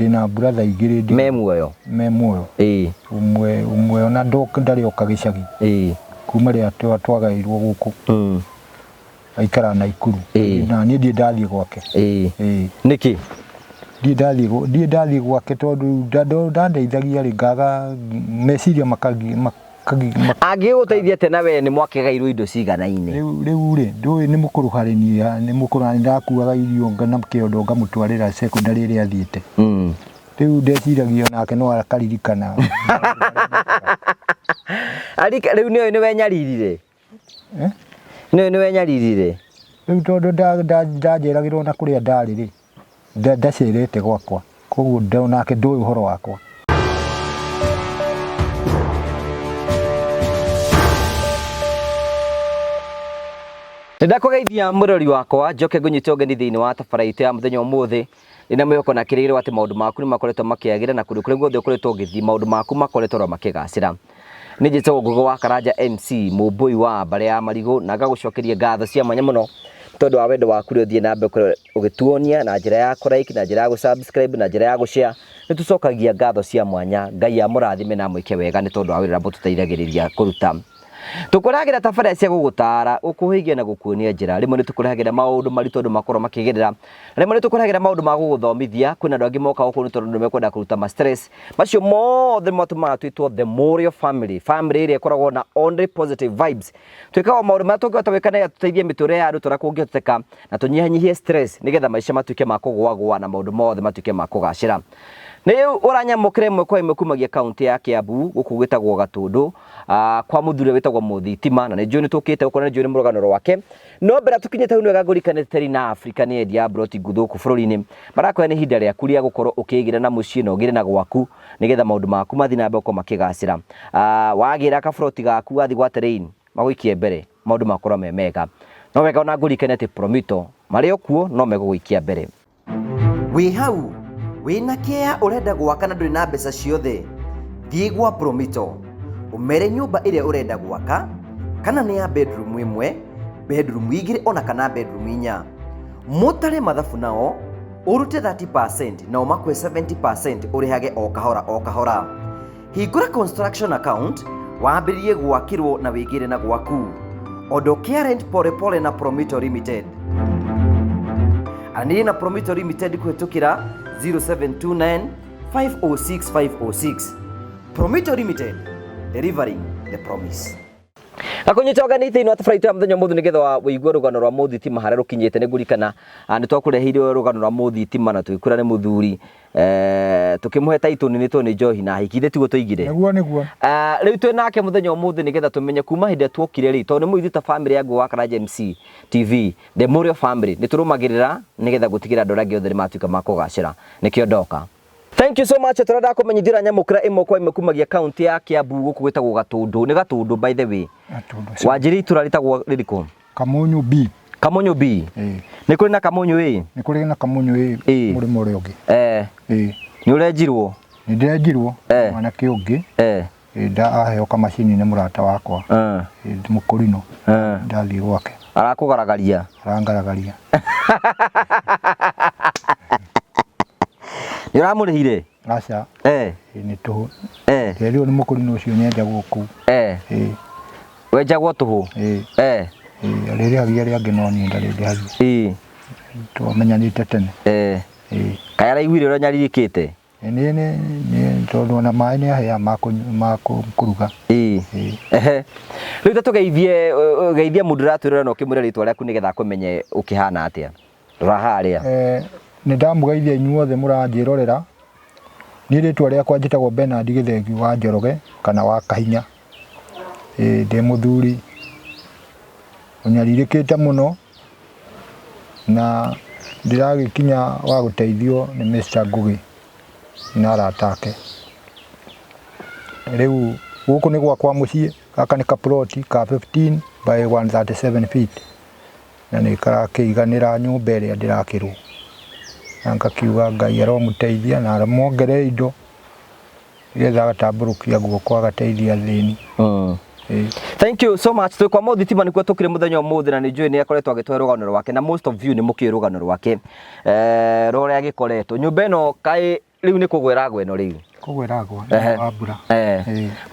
Ndĩna brother igĩrĩ Me muoyo? Me muoyo. Ũmwe ũmwe ona ndarĩ oka gĩcagi kuma rĩrĩa twagaĩirwo gũkũ. Aikaraga Naikuru. Na niĩ ndirĩ ndathiĩ gwake. Nĩkĩ? Ndirĩ ndathiĩ ndirĩ ndathiĩ gwake tondũ ndandeithagia rĩ, ngaga meciria Angĩgũteithia atĩa na we nĩ mwakĩgairwo indo ciganaine? Rĩu rĩ, ndũĩ nĩ mũkũrũ harĩ niĩ, nĩ mũkũrũ na nĩ ndakuaga irio na kĩondo ngamũtwarĩra secondary ĩrĩa athiĩte. Rĩu ndeciragia onake no akaririkana. Arika rĩu nĩoĩ nĩwe nyaririre? Eh? Nĩoĩ nĩwe nyaririre? Rĩu tondũ ndanjeragĩrwo na kũrĩa ndarĩ rĩ, ndacerete gwakwa, koguo onake ndũĩ ũhoro wakwa. Nĩndakũgeithia mũrori wakwa, njoke ngũnyite ũgeni thĩinĩ wa tabara itũ ya mũthenya ũmũthĩ. Ndĩna mwĩhoko na kĩrĩgĩrĩro atĩ maũndũ maku nĩ makoretwo makĩagĩra na kũndũ kũrĩa guothe ũkoretwo ũgĩthiĩ maũndũ maku makoretwo oro makĩgacĩra. Nĩ njĩtagwo Ngũgĩ wa Karanja MC, mũmbũi wa mbarĩ ya Marigũ, na ngagũcokeria ngatho cia mwanya mũno tondũ wa wendo waku ũrĩa ũthiĩ na mbere ũgĩtuonia na njĩra ya kũ like, na njĩra ya gũ subscribe, na njĩra ya gũ share. Nĩ tũcokagia ngatho cia mwanya. Ngai amũrathime na amwĩke wega nĩ tondũ wa wĩra ũrĩa mũtũteithagĩrĩria kũruta. Tũkũrehagĩra tabarĩra cia gũgũtaara, gũkũhĩgia na gũkuonia njĩra. Rĩmwe nĩ tũkũrehagĩra maũndũ maritũ andũ makoragwo makĩgerera. Rĩmwe nĩ tũkũrehagĩra maũndũ ma gũgũthomithia. Kwĩna andũ angĩ mokaga gũkũ nĩ tondũ nĩ mekwenda kũruta ma stress. Macio mothe matũmaga twĩtwo the Mũrĩo family, family ĩrĩa ĩkoragwo na only positive vibes. Twĩkaga o maũndũ marĩa tũngĩhota gwĩka nĩgetha tũteithie mĩtũrĩre ya andũ ta ũrĩa kũngĩhoteka na tũnyihanyihie stress nĩgetha maica matuĩke ma kũgũagũa na maũndũ mothe matuĩke ma kũgacĩra. Nĩ ũranyamũkĩra ĩmwe kwa ĩmwe kumagia kaũntĩ ya Kiambu gũkũ gwĩtagwo Gatũndũ kwa mũthuri ũrĩa wĩtagwo Mũthitima na nĩ njũĩ nĩ tũkĩte gũkũ na nĩ njũĩ nĩ mũrũgano rwake. No mbere tũkinyĩte hau nĩ wega ngũririkanie Terry na Africa nĩ endia a mburoti ngũthũ gũkũ bũrũri-inĩ. Marakwĩra nĩ ihinda rĩaku rĩa gũkorwo ũkĩĩgĩra na mũciĩ na ũgĩre na gwaku nĩgetha maũndũ maku mathiĩ na mbere gũkorwo makĩgacĩra. Wagĩra kaburoti gaku wathiĩ gwa Terrain magũikie mbere maũndũ makorwo me mega. No wega ona ngũririkanie atĩ Promito marĩ o kuo no megũgũikia mbere. Wĩ hau wĩna kĩa ũrenda gwaka na ndũrĩ na mbeca ciothe, thiĩ gwa Promito ũmere nyũmba ĩrĩa ũrenda gwaka, kana nĩ ya bedroom ĩmwe, bedroom igĩrĩ ona kana bedroom inya. Mũtare mathabu nao, ũrute 30% nao makũhe 70% ũrĩhage o kahora o kahora. Hingũra construction account wambĩrĩrie gwakĩrwo na wĩgĩre na gwaku. Ondokea rent pole pole na Promito Limited. Aranĩria na Promito Limited kũhĩtũkĩra 0729 506 506. Promito Limited, delivering the promise. Akũnyita ũgeni thĩinĩ wa tabarĩra itũ ya mũthenya ũmũthĩ nĩgetha wĩigue rũgano rwa mũthitima harĩa rũkinyĩte. Nĩ ngũririkana nĩ twakũreheire rũgano rwa mũthitima na tũgĩkwĩra nĩ mũthuri tũkĩmũhe taitũ nĩ tondũ nĩ njohi na hiki ithe tiguo tũigire. Nĩguo nĩguo. Rĩu twĩ nake mũthenya ũmũthĩ nĩgetha tũmenye kuma hĩndĩ ĩrĩa tuokire rĩ, tondũ nĩ mũĩ ithuĩ ta family ya Ngũgĩ wa Karanja MC TV, the Mũrĩo family, nĩ tũrũmagĩrĩra nĩgetha gũtigĩrĩra andũ arĩa angĩ othe nĩ matuĩka ma kũgacĩra. Nĩkĩo ndoka. Thank you so much. Tũrenda kũmenyithia ũranyamũkĩra ĩmwe kwa ĩmwe kumagia kaunti ya Kiambu gũkũ gwĩtagwo Gatũndũ. Nĩ Gatũndũ by the way. Gatũndũ. Wanjĩrĩ itũra rĩtagwo rĩrĩkũ? Kamunyu B. Kamunyu B. Ĩĩ. Nĩ kũrĩ na Kamunyu A? Nĩ kũrĩ na Kamunyu A Ĩĩ. mũrĩmo ũrĩa ũngĩ. Eh. Ĩĩ. Nĩ ũrenjirwo? Nĩ ndĩrenjirwo. Eh. Mwanake ũngĩ. Eh. Ĩĩ aheo kamacini nĩ mũrata wakwa. Eh. Ĩĩ mũkũrinũ. Eh. Ndathiĩ gwake. Arakũgaragaria? Arangaragaria. Nĩ ũramũrĩhire? Aca. Eh. Ĩĩ nĩ tũhũ. Eh. Nderirwo nĩ mũkũrinũ ũcio nĩenjagwo kũu. Eh. Ĩĩ. Wenjagwo tũhũ? Ĩĩ. Eh. Ĩĩ arĩrĩhagia arĩa angĩ no niĩ ndarĩndĩhagia. Ĩĩ. Twamenyanĩte tene. Eh. Ĩĩ. Kaĩ araiguire ũrĩa nyarirĩkĩte? Niĩ nĩ nĩ tondũ ona maĩ nĩ aheaga ma kũruga. Ĩĩ. Ĩĩ. Ehe. Rĩu ta tũgeithie geithia mũndũ ũratwĩrora na ũkĩmwĩre rĩtwa rĩaku nĩgetha akũmenye ũkĩhana atĩa. Rora harĩa. Eh, nĩ ndamũgeithia inyuothe mũranjĩrorera. Niĩ rĩtwa rĩakwa njĩtagwo Bernard Gĩthegi wa Njoroge kana wa Kahinya. Ĩĩ ndĩ mũthuri ũnyarirĩkĩte mũno na ndĩragĩkinya wa gũteithio nĩ Mr. Ngũgĩ na arata ake. Rĩu gũkũ nĩ gwakwa mũciĩ, gaka nĩ kaploti ka 15 by 137 feet na nĩ karakĩiganĩra nyũmba ĩrĩa ndĩrakĩrwo. Na ngakiuga Ngai aromũteithia na amuongerere indo nĩgetha agatambũrũkia guoko agateithia athĩni. Ĩĩ. Thank you so much. Twĩ kwa Mũthitima nĩkuo tũkire mũthenya ũmũthĩ na nĩ njũĩ nĩ akoretwo agĩtũhe rũgano rwake na most of you nĩ mũkĩũĩ rũgano rwake rwa ũrĩa agĩkoretwo. Nyũmba ĩno kaĩ Rĩu nĩ kũgwĩra ngweno rĩu. Kũgwĩra ngwa nĩ wa mbura.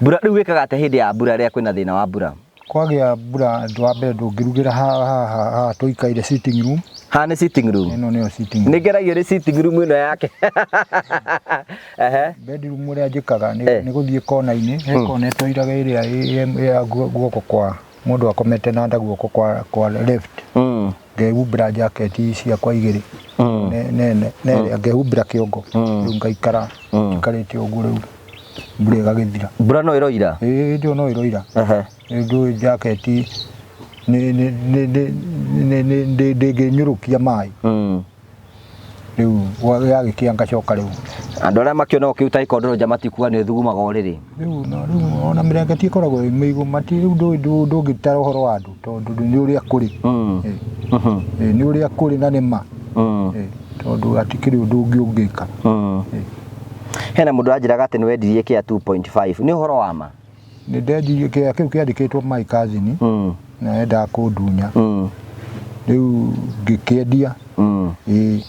Mbura rĩu wĩkaga atĩa hĩndĩ ya mbura rĩrĩa kwĩna thĩna wa mbura? Kwagĩa mbura ũndũ wa mbere ndũngĩrugĩra haha tũikaire sitting room. Haha nĩ sitting room? Ĩno nĩyo sitting room. Nĩ ngeragio nĩ sitting room ĩno yake. Bedroom ũrĩa njĩkaga nĩ gũthiĩ kona-inĩ, he kona ĩtoiraga ĩrĩa ya guoko kwa mũndũ akomete na nda guoko kwa left. Ngehumbĩra jaketi ciakwa igĩrĩ nene nene ngehumbĩra kĩongo rĩu ngaikara njikarĩte ũguo rĩu mbura ĩgagĩthira. Mbura no ĩroira? Ĩĩ hĩndĩ ĩyo no ĩroira. Rĩu ndũĩ jaketi ndĩngĩnyũrũkia maĩ. Rĩu yagĩkĩa ngacoka rĩu. Andũ arĩa makĩona ũkĩruta ikondoro nja matikuga nĩ ũthugumaga ũrĩrĩ. Rĩu no rĩu ona mĩrengeti ĩkoragwo ĩ mĩigũ mati rĩu ndũĩ ndũngĩtara ũhoro wa andũ tondũ nĩ ũrĩa kũrĩ. Ĩĩ nĩ ũrĩa kũrĩ na nĩ ma. Ĩĩ tondũ hatikĩrĩ ũndũ ũngĩ ũngĩka. Ĩĩ. Hena mũndũ ũranjĩraga atĩ nĩ wendirie kĩa 2.5 nĩ ũhoro wa ma? Nĩ ndendirie kĩa kĩu kĩandĩkĩtwo my cousin na endaga kũndunya. Rĩu ngĩkĩendia. Ĩĩ.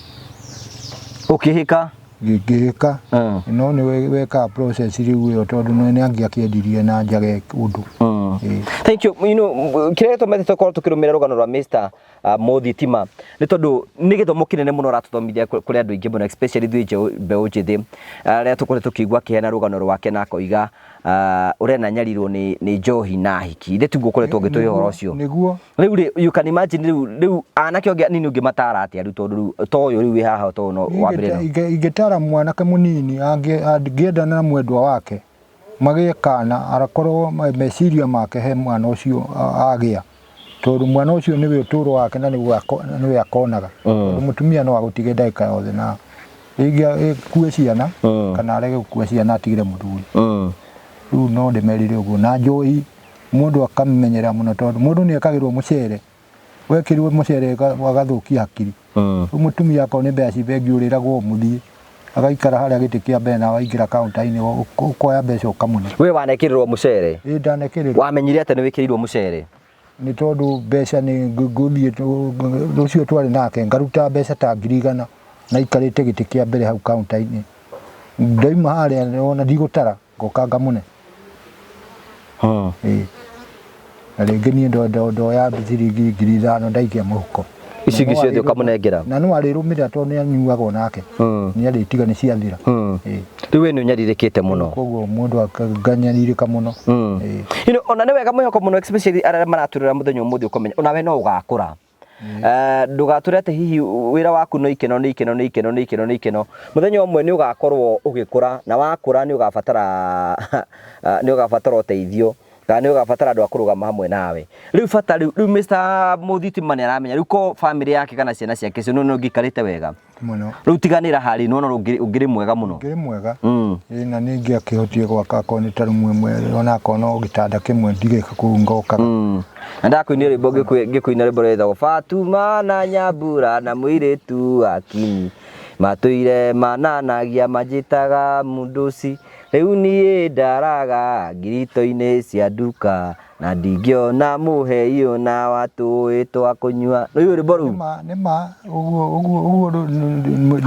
Ũkĩhĩka? Ngĩhĩka. No nĩ wekaga process rĩu ĩyo tondũ nĩ angĩakĩendirie na njage ũndũ. Ĩĩ. Thank you. You know, kĩrĩa gĩtũmĩte tũkorwo tũkĩrũmĩrĩra rũgano rwa Mr. Mũthitima nĩ tondũ nĩ gĩthomo kĩnene mũno aratũthomithia kũrĩ andũ aingĩ mũno especially ithuĩ mbeũ njĩthĩ arĩa tũkoretwo tũkĩigua akĩheana rũgano rwake na akoiga ũrĩa ananyarirwo nĩ njohi na hiki. Ithe tiguo ũkoretwo ũgĩtũhe ũhoro ũcio. Nĩguo. Rĩu rĩ, you can imagine rĩu rĩu anake angĩ anini ũngĩmatara atĩa rĩu tondũ rĩu ta ũyũ rĩu wĩ haha ta ũyũ no wambĩrĩria no. Ingĩtara mwanake mũnini angĩendana na mwendwa wake magĩe kana akorwo meciria make he mwana ũcio agĩa tondũ mwana ũcio nĩwe ũtũro wake na nĩwe akonaga tondũ mũtumia no agũtige ndagĩka yothe na rĩngĩ akue ciana kana arege gũkua ciana atigĩre mũthuri. Rĩu no ndĩmerire ũguo na njohi mũndũ akamĩmenyerera mũno tondũ mũndũ nĩ ekagĩrwo mũcere, wekĩrwo mũcere ũgathũkia hakiri. Rĩu mũtumia akorwo nĩ mbeca ci bengi ũrĩragwo mũthiĩ, agaikara harĩa gĩtĩ kĩa mbere nawe waingĩra kaunta-inĩ ũkoya mbeca ũkamũne. We wanekĩrĩrwo mũcere? Ĩĩ ndanekĩrĩrwo. Wamenyire atĩa nĩ wĩkĩrĩirwo mũcere? Nĩ tondũ mbeca nĩ ngũthiĩ ũcio twarĩ nake ngaruta mbeca ta 100,000 na aikarĩte gĩtĩ kĩa mbere hau kaunta-inĩ. Ndauma harĩa ona ndigũtara. Ngoka ngamũne. Ĩĩ. Na rĩngĩ niĩ ndoya ciringi 5,000 ndaikia mũhuko. Ici ingĩ ciothe ũkamũnengera? Na no arĩrũmĩrĩra tondũ nĩ anyuaga o nake. Nĩ arĩtiga nĩ ciathira. Ĩĩ. Rĩu we nĩ ũnyarirĩkĩte mũno. Koguo mũndũ nganyarirĩka mũno. Ĩĩ. You know, ona nĩ wega mwĩhoko mũno especially arĩa maratũrĩra mũthenya ũmũthĩ ũkamenya ona we no ũgakũra. Ndũgatũre atĩ hihi wĩra waku no ikeno nĩ ikeno nĩ ikeno nĩ ikeno nĩ ikeno. Mũthenya ũmwe nĩ ũgakorwo ũgĩkũra na wakũra nĩ ũgabatara nĩ ũgabatara ũteithio kana nĩ ũgabatara andũ a kũrũgama hamwe nawe. Rĩu bata rĩu rĩu Mr Mũthitima nĩ aramenya rĩu ko famĩlĩ yake kana ciana ciake icio nĩ ũngĩikarĩte wega. Mũno. Rĩu tiganĩra harĩ nĩ wona ũngĩrĩ mwega mũno. Ũngĩrĩ mwega. Ĩĩ na nĩ ingĩakĩhotire gwaka akorwo nĩ ta rumu ĩmwe ona akorwo no gĩtanda kĩmwe ndigĩka kũu ngokaga. Na ndakũinĩra rwĩmbo ngĩkũinĩra rwĩmbo rwĩtagwo Fatuma na Nyambura na mũirĩtu wa Kinyi matũire mananagia manjĩtaga mũndũci rĩu niĩ ndaraga ngirito-inĩ cia nduka na ndingĩona mũhei ona wa tũĩ twa kũnyua. Rĩu rwĩmbo rũu. Nĩma nĩma ũguo ũguo ũguo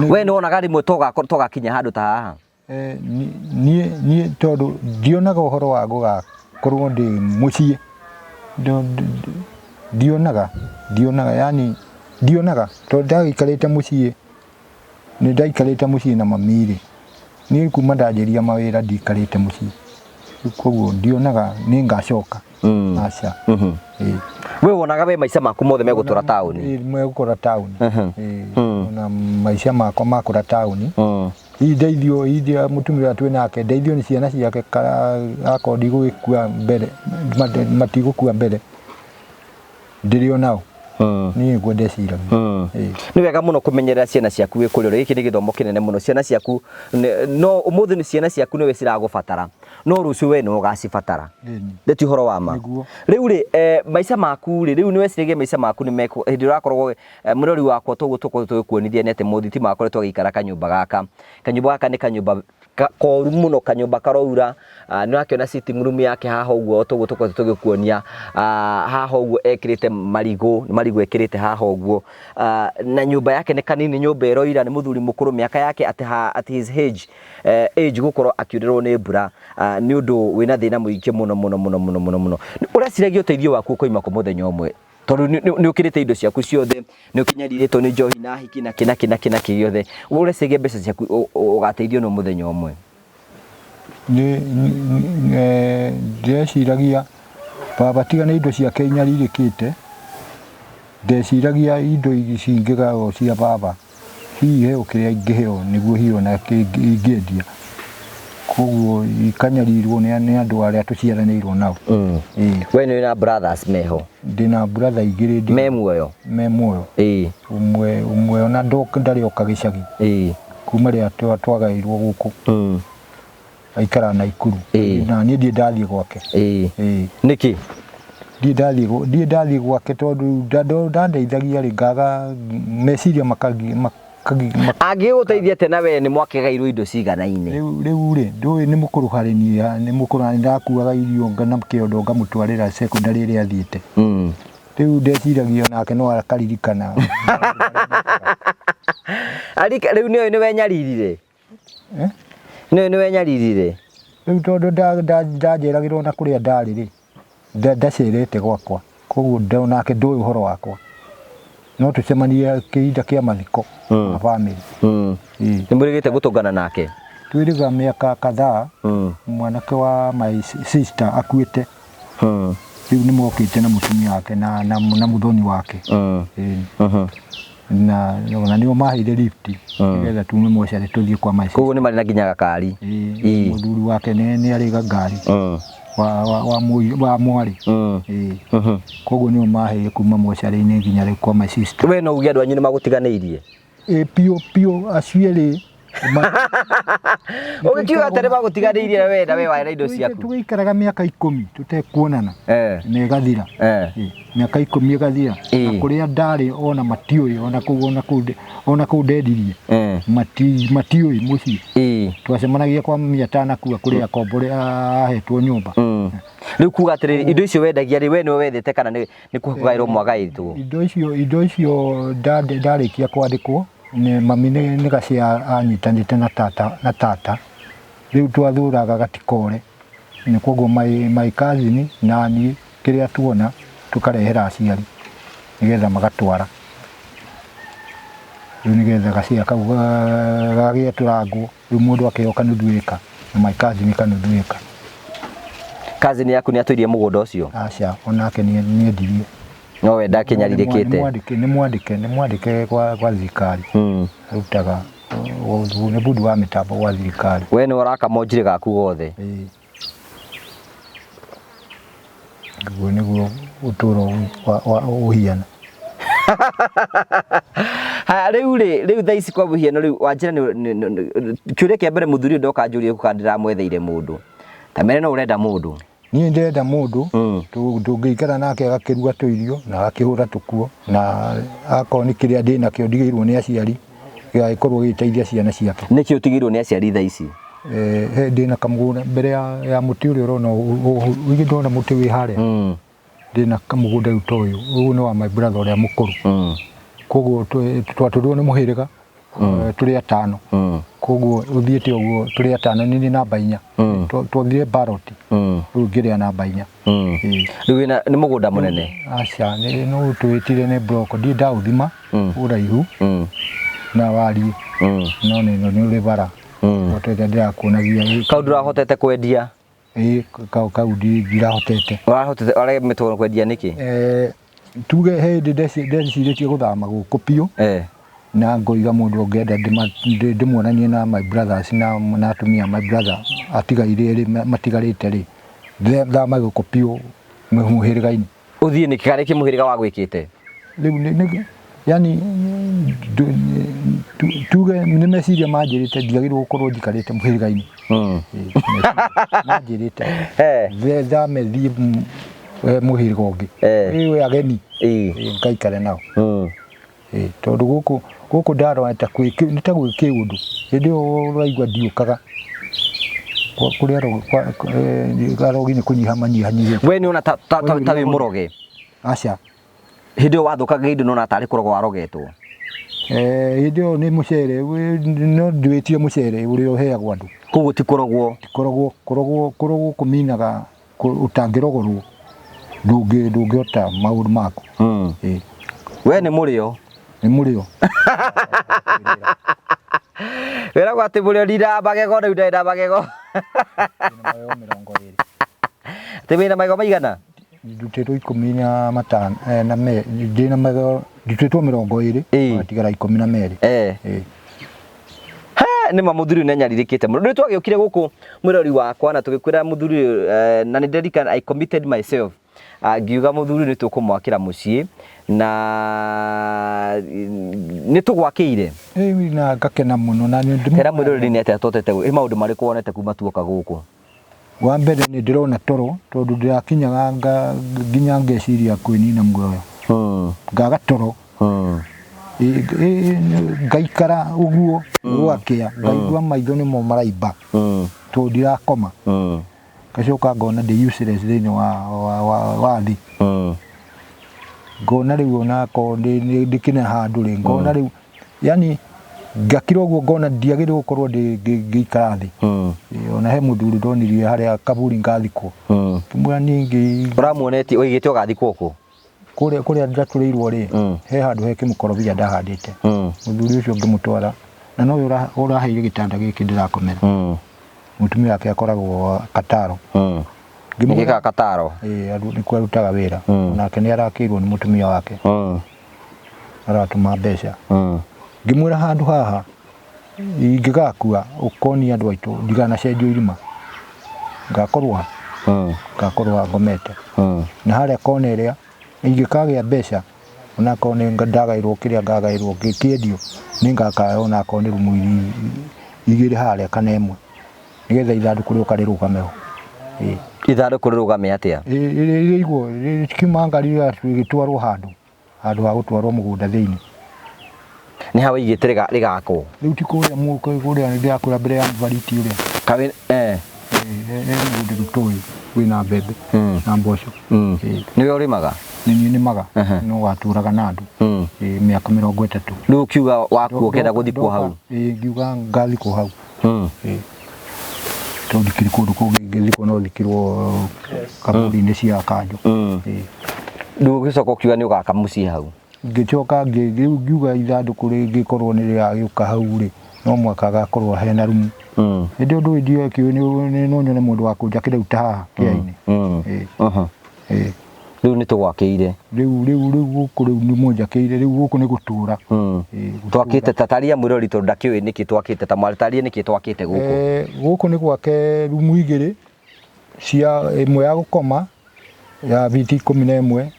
We nĩ wonaga rĩmwe togakinya handũ ta haha? Niĩ niĩ tondũ ndionaga ũhoro wa gũgakorwo ndĩ mũciĩ, ndionaga ndionaga yaani ndionaga tondũ ndagĩikarĩte mũciĩ, nĩ ndaikarĩte mũciĩ na mami rĩ, niĩ kuma ndanjĩria mawĩra ndiikarĩte mũciĩ, rĩu koguo ndionaga nĩ ngacoka, aca. Ĩĩ. We wonaga we maica maku mothe megũtũra taũni? Ĩĩ megũkora taũni. Ĩĩ ona maica makwa makũra taũni. Hihi ndeithio hihi mũtumia ũrĩa twĩ nake ndeithio nĩ ciana ciake akorwo ndigũgĩkua mbere matigũkua mbere ndĩrĩ o nao. Niĩ nĩguo ndeciragia. Ĩĩ. Nĩ wega mũno kũmenyerera ciana ciaku wĩ kũrĩa ũrĩ. Gĩkĩ nĩ gĩthomo kĩnene mũno. Ciana ciaku no ũmũthĩ nĩ ciana ciaku nĩwe ciragũbatara no rũciũ we nĩwe ũgacibatara. Nĩ ti ũhoro wa ma? Rĩu rĩ maica maku rĩ rĩu nĩ weciragia maica maku nĩ mekũ hĩndĩ ĩrĩa ũrakoragwo Mũrori wakwa toguo tũkoretwo tũgĩkuonithia nĩ atĩ Mũthitima akoretwo agĩikara kanyũmba gaka. Kanyũmba gaka nĩ kanyũmba Koru mũno, kanyũmba karoura. Nĩ ũrakĩona sitting room yake haha ũguo, toguo tũkoretwo tũgĩkuonia haha ũguo, ekĩrĩte marigũ, nĩ marigũ ekĩrĩte haha ũguo. Na nyũmba yake nĩ kanini, nyũmba ĩroira, nĩ mũthuri mũkũrũ mĩaka yake at his age gũkorwo akiurĩrwo nĩ mbura nĩ ũndũ wĩna thĩna mũingĩ mũno mũno mũno mũno mũno mũno. Ũreciragia ũteithio waku ũkoima kũ mũthenya ũmwe, tondũ nĩ ũkĩrĩte indo ciaku ciothe, nĩ ũkĩnyarirĩtwo nĩ njohi na hiki na kĩ na kĩ na kĩ na kĩ gĩothe, ũreciria mbeca ciaku ũgateithio no mũthenya ũmwe? Ndĩreciragia baba tiga nĩ indo ciake inyarirĩkĩte, ndeciragia indo ici ingĩgayo cia baba, hihi heo kĩrĩa ingĩheo nĩguo hihi ona ingĩendia. Koguo ikanyarirwo nĩ andũ arĩa tũciaranĩirwo nao. Ĩĩ. We nĩ wĩna brothers meho? Ndĩna brother igĩrĩ Me muoyo? Me muoyo. Ũmwe ona ndarĩ oka gĩcagi. Kuma rĩrĩa twagaĩirwo gũkũ. Aikaraga Naikuru. Na niĩ ndirĩ ndathiĩ gwake. Ĩĩ. Nĩkĩ? Ndirĩ ndathiĩ gwake tondũ ndandeithagia rĩ, ngaga meciria makagi Angĩgũteithia atĩa na we nĩ mwakĩgairwo indo ciganaine? Rĩu rĩ, ndũĩ nĩ mũkũrũ harĩ niĩ, nĩ mũkũrũ na nĩ ndakuaga irio na kĩondo ngamũtwarĩra secondary ĩrĩa athiĩte. Rĩu ndeciragia onake no akaririkana. Arika rĩu nĩoĩ nĩwe nyaririre? Eh? Nĩoĩ nĩwe nyaririre? Rĩu tondũ ndanjeragĩrwo na kũrĩa ndarĩ rĩ, ndacerete gwakwa, koguo onake ndũĩ ũhoro wakwa. No tũcemanie kĩhinda kĩa mathiko ma bamĩrĩ. Ĩĩ. Nĩ mũrĩgĩte gũtũngana nake? Twĩrĩga mĩaka kadhaa mwanake wa my sister akuĩte. Rĩu nĩ mokĩte na mũtumia wake na mũthoni wake. Ĩĩ. Na ona nĩo maheire lift nĩgetha tume mocarĩ tũthiĩ kwa my sister. Koguo nĩ marĩ na nginya gakari? Ĩĩ, mũthuri wake nĩ arĩ gangari wa mwarĩ. Ĩĩ. Koguo nĩo maheire kuma mocarĩ-inĩ nginya rĩu kwa my sister. We no uge andũ anyu nĩ magũtiganĩirie? Ĩĩ biũ biũ, acio erĩ. Ũgĩkiuga atĩ nĩ magũtiganĩirie we na we warĩ na indo ciaku. Tũgĩikaraga mĩaka 10 tũtekuonana na ĩgathira. Mĩaka 10 ĩgathira. Na kũrĩa ndarĩ ona matiũĩ, ona kũu ona kũu ona kũu ndendirie matiũĩ mũciĩ. Twacemanagia kwa mami atanakua kũrĩa akombore ahetwo nyũmba. Rĩu kuga atĩrĩrĩ, indo icio wendagia rĩ, we nĩwe wethete kana nĩ kũgaĩrwo mwagaĩtwo? Indo icio ndarĩkia kwandĩkwo nĩ mami nĩ gacĩa anyitanĩte na tata, rĩu twathũraga gatikore, nĩ koguo my cousin na niĩ kĩrĩa tuona tũkarehera aciari nĩgetha magatwara, rĩu nĩgetha gacĩa kau gagĩetũrangwo, rĩu mũndũ akĩheo kanuthu ĩka na my cousin kanuthu ĩka. Cousin yaku nĩ atũirie mũgũnda ũcio? Aca, onake nĩ endirie. No we ndakĩnyarirĩkĩte? Nĩ mwandĩke gwa thirikari. Arutaga nĩ bundi wa mĩtambo gwa thirikari. We nĩwe ũraka monjirĩ gaku gothe? Ĩĩ. Ũguo nĩguo ũtũro ũhiana. Haya, rĩu rĩ, rĩu thaa ici kwa mũhiano, rĩu wanjĩra kĩũria kĩa mbere mũthuri ũyũ ndoka njũrie kana ndĩramwetheire mũndũ, ta mere no ũrenda mũndũ. Niĩ ndĩrenda mũndũ tũngĩikara nake agakĩruga tũirio na agakĩhũra tũkuo, na akorwo nĩ kĩrĩa ndĩnakĩo ndigĩirwo nĩ aciari gĩgagĩkorwo gĩgĩteithia ciana ciake. Nĩkĩ ũtigĩirwo nĩ aciari thaa ici? He ndĩna kamũgũnda mbere ya mũtĩ ũrĩa ũrona, ũgĩ ndona mũtĩ wĩ harĩa. Ndĩna kamũgũnda rĩu ta ũyũ, ũyũ nĩ wa my brother ũrĩa mũkũrũ. Koguo twatũrirwo nĩ mũhĩrĩga tũrĩ atano. Koguo ũthiĩte ũguo tũrĩ atano, nĩ niĩ namba 4. Twathire ballot, rĩu ngĩrĩa namba 4. Ĩĩ. Rĩu wĩna nĩ mũgũnda mũnene? Aca, no twĩtire nĩ block, ndirĩ ndaũthima ũraihu na wariĩ, no nĩ ũrĩ bara. O ta ĩrĩa ndĩrakuonagia. Kau ndũrahotete kwendia? Ĩĩ, kau ndirahotete. Ũrahotete ũremetwo kwendia nĩkĩ? Tuge he hĩndĩ ndecirĩtie gũthama gũkũ biũ na ngoiga mũndũ ũngĩenda ndĩmuonanie na my brothers na atumia my brother atigaire erĩ matigarĩte rĩ, thame gũkũ biũ mũhĩrĩga-inĩ. Ũthiĩ nĩkĩ? Kana nĩkĩ mũhĩrĩga wagwĩkĩte? Rĩu nĩ yani tuge nĩ meciria manjĩrĩte ndiagĩrĩirwo gũkorwo njikarĩte mũhĩrĩga-inĩ. Manjĩrĩte thame thiĩ mũhĩrĩga ũngĩ. Ĩĩ ageni. Ngaikare nao. Tondũ gũkũ Gũkũ ndarora ta kwĩ nĩ ta gwĩ kĩũndũ. Hĩndĩ ĩyo ũraigua ndiũkaga. Kũrĩa arogi nĩ kũnyiha manyihanyihĩte. We nĩ ona ta ta ta wĩ mũroge? Aca. Hĩndĩ ĩyo wathũkaga indo nĩ ona tarĩ kũrogwo warogetwo? Hĩndĩ ĩyo nĩ mũcere, no ndĩwĩtie mũcere ũrĩa ũheagwo andũ. Koguo ti kũrogwo? Ti kũrogwo, kũrogwo kũrogwo kũminaga ũtangĩrogorwo ndũngĩhota maũndũ maku. We nĩ mũrĩo? Nĩ mũrĩo. Wĩragwo atĩ mũrĩo ndindaga magego, rĩu ndarĩ na magego. Ndĩna magego 20. Atĩ wĩna magego maigana? Ndutĩtwo 15 na me ndĩna magego ndutĩtwo 20 magatigara 12. He, nĩ ma mũthuri ũyũ nĩ anyarirĩkĩte mũno. Rĩu twagĩũkire gũkũ mwĩrori wakwa na tũgĩkwĩra mũthuri ũyũ na nĩ ndirikana I committed myself ngiuga mũthuri ũyũ nĩ tũkũmwakĩra mũciĩ na nĩ tũgwakĩire. Ĩĩ na ngakena mũno na nĩ Tera mwĩroreri nĩ atĩa tũhotete, nĩ maũndũ marĩkũ wonete kuma tuoka gũkũ? Wa mbere nĩ ndĩrona toro tondũ ndĩrakinyaga nginya ngeciria kwĩnina muoyo. Ngaga toro. Ngaikara ũguo gwakĩa ngaigua maitho nĩmo maraimba tondũ ndirakoma. Ngacoka ngona ndĩ useless thĩinĩ wa thĩ. Ngona rĩu onakorwo ndĩkĩrĩ handũ rĩ, ngona rĩu yani ngakira ũguo ngona ndiagĩrĩirwo gũkorwo ngĩikara thĩ. Ona he mũthuri ndonirie harĩa kaburi ngathikwo. Ngĩmwĩra niĩ ingĩ Ũramuonetie oigĩte ũgathikwo kũ? Kũrĩa kũrĩa ndatũrĩirwo rĩ, he handũ he kĩmũkorobia ndahandĩte. Mũthuri ũcio ngĩmũtwara na nowe ũraheire gĩtanda gĩkĩ ndĩrakomera. Mũtumia wake akoragwo Kataro. Nĩkĩ ka Kataro? Ĩĩ nĩkuo arutaga wĩra. Onake nĩ arakĩirwo nĩ mũtumia wake. Aratũma mbeca. Ngĩmwĩra handũ haha ingĩgakua ũkonia andũ aitũ ndiganacenjio irima. Ngakorwo ha? Ngakorwo ha ngomete. Na harĩa kona ĩrĩa ingĩkagĩa mbeca onakorwo nĩ ndagaĩrwo kĩrĩa ngagaĩrwo kĩendio nĩ ngaka onakorwo nĩ rumu igĩrĩ harĩa kana ĩmwe nĩgetha ithandũkũ rĩoka rĩrũgame ho. Ĩĩ. Ithandũkũ rĩrũgame atĩa? Rĩigwo rĩkiuma ngari rĩgĩtwarwo handũ. Handũ ha gũtwarwo mũgũnda thĩinĩ. Nĩ ha wĩigĩte rĩgakwo? Rĩu ti kũrĩa kũrĩa ndĩrakwĩra mbere ya Mbariti ũrĩa. Kaĩ eh. He mũgũnda tũtoĩ wĩna mbembe na mboco. Nĩwe ũrĩmaga? Nĩ niĩ nĩmaga no watũraga na andũ mĩaka 30. Rĩu ũkiuga wakua ũkĩenda gũthikwo hau? Ĩĩ ngiuga ngathikwo hau. Tondũ ndikĩrĩ kũndũ kũngĩ ingĩthikwo no thikirwo kaburi-inĩ cia kanjũ. Rĩu ũgĩcoka ũkiuga nĩ ũgaka mũciĩ hau? Ngĩcoka rĩu ngiuga ithandũkũ rĩngĩkorwo nĩ rĩragĩũka hau rĩ, no mũhaka hagakorwo hena rumu. Ĩndĩ ũndũ ũyũ ndiokĩũĩ no nyone mũndũ wa kũnjakĩra rĩu ta haha kĩaya-inĩ. Ĩĩ. Rĩu nĩ tũgwakĩire. Rĩu rĩu rĩu gũkũ rĩu nĩ mũnjakĩire rĩu gũkũ nĩ gũtũra. Ĩĩ, gũtũra. Twakĩte ta taria mwĩrori tondũ ndakĩũĩ nĩkĩ twakĩte ta taria nĩkĩ twakĩte gũkũ. Gũkũ nĩ gwake rumu igĩrĩ cia ĩmwe ya gũkoma ya biti 11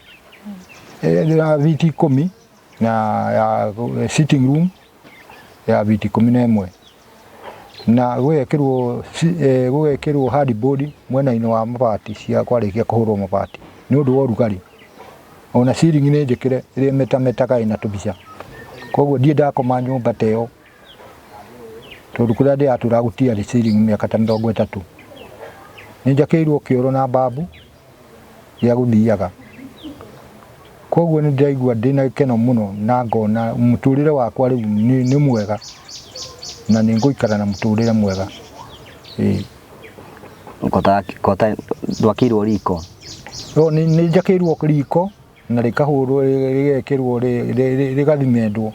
ya biti 10 na ya sitting room ya biti 11 na gũgekĩrwo gũgekĩrwo hardboard mwena-inĩ wa mabati cia kwarĩkia kũhũrwo mabati nĩ ũndũ wa ũrugarĩ. Ona ceiling nĩ njĩkĩre ĩrĩa ĩmetametaga ĩna tũmbica. Koguo ndirĩ ndakoma nyũmba ta ĩyo tondũ kũrĩa ndĩratũraga gũtiarĩ ceiling mĩaka ta 30. Nĩ njakĩirwo kĩoro na babu gĩa gũthiaga. Koguo nĩ ndĩraigua ndĩna gĩkeno mũno na ngona mũtũrĩre wakwa rĩu nĩ mwega na nĩ ngũikara na mũtũrĩre mwega. Ĩĩ. Kota kota ndwakĩirwo riko? Nĩ njakĩirwo riko na rĩkahũrwo rĩgekĩrwo rĩgathimendwo.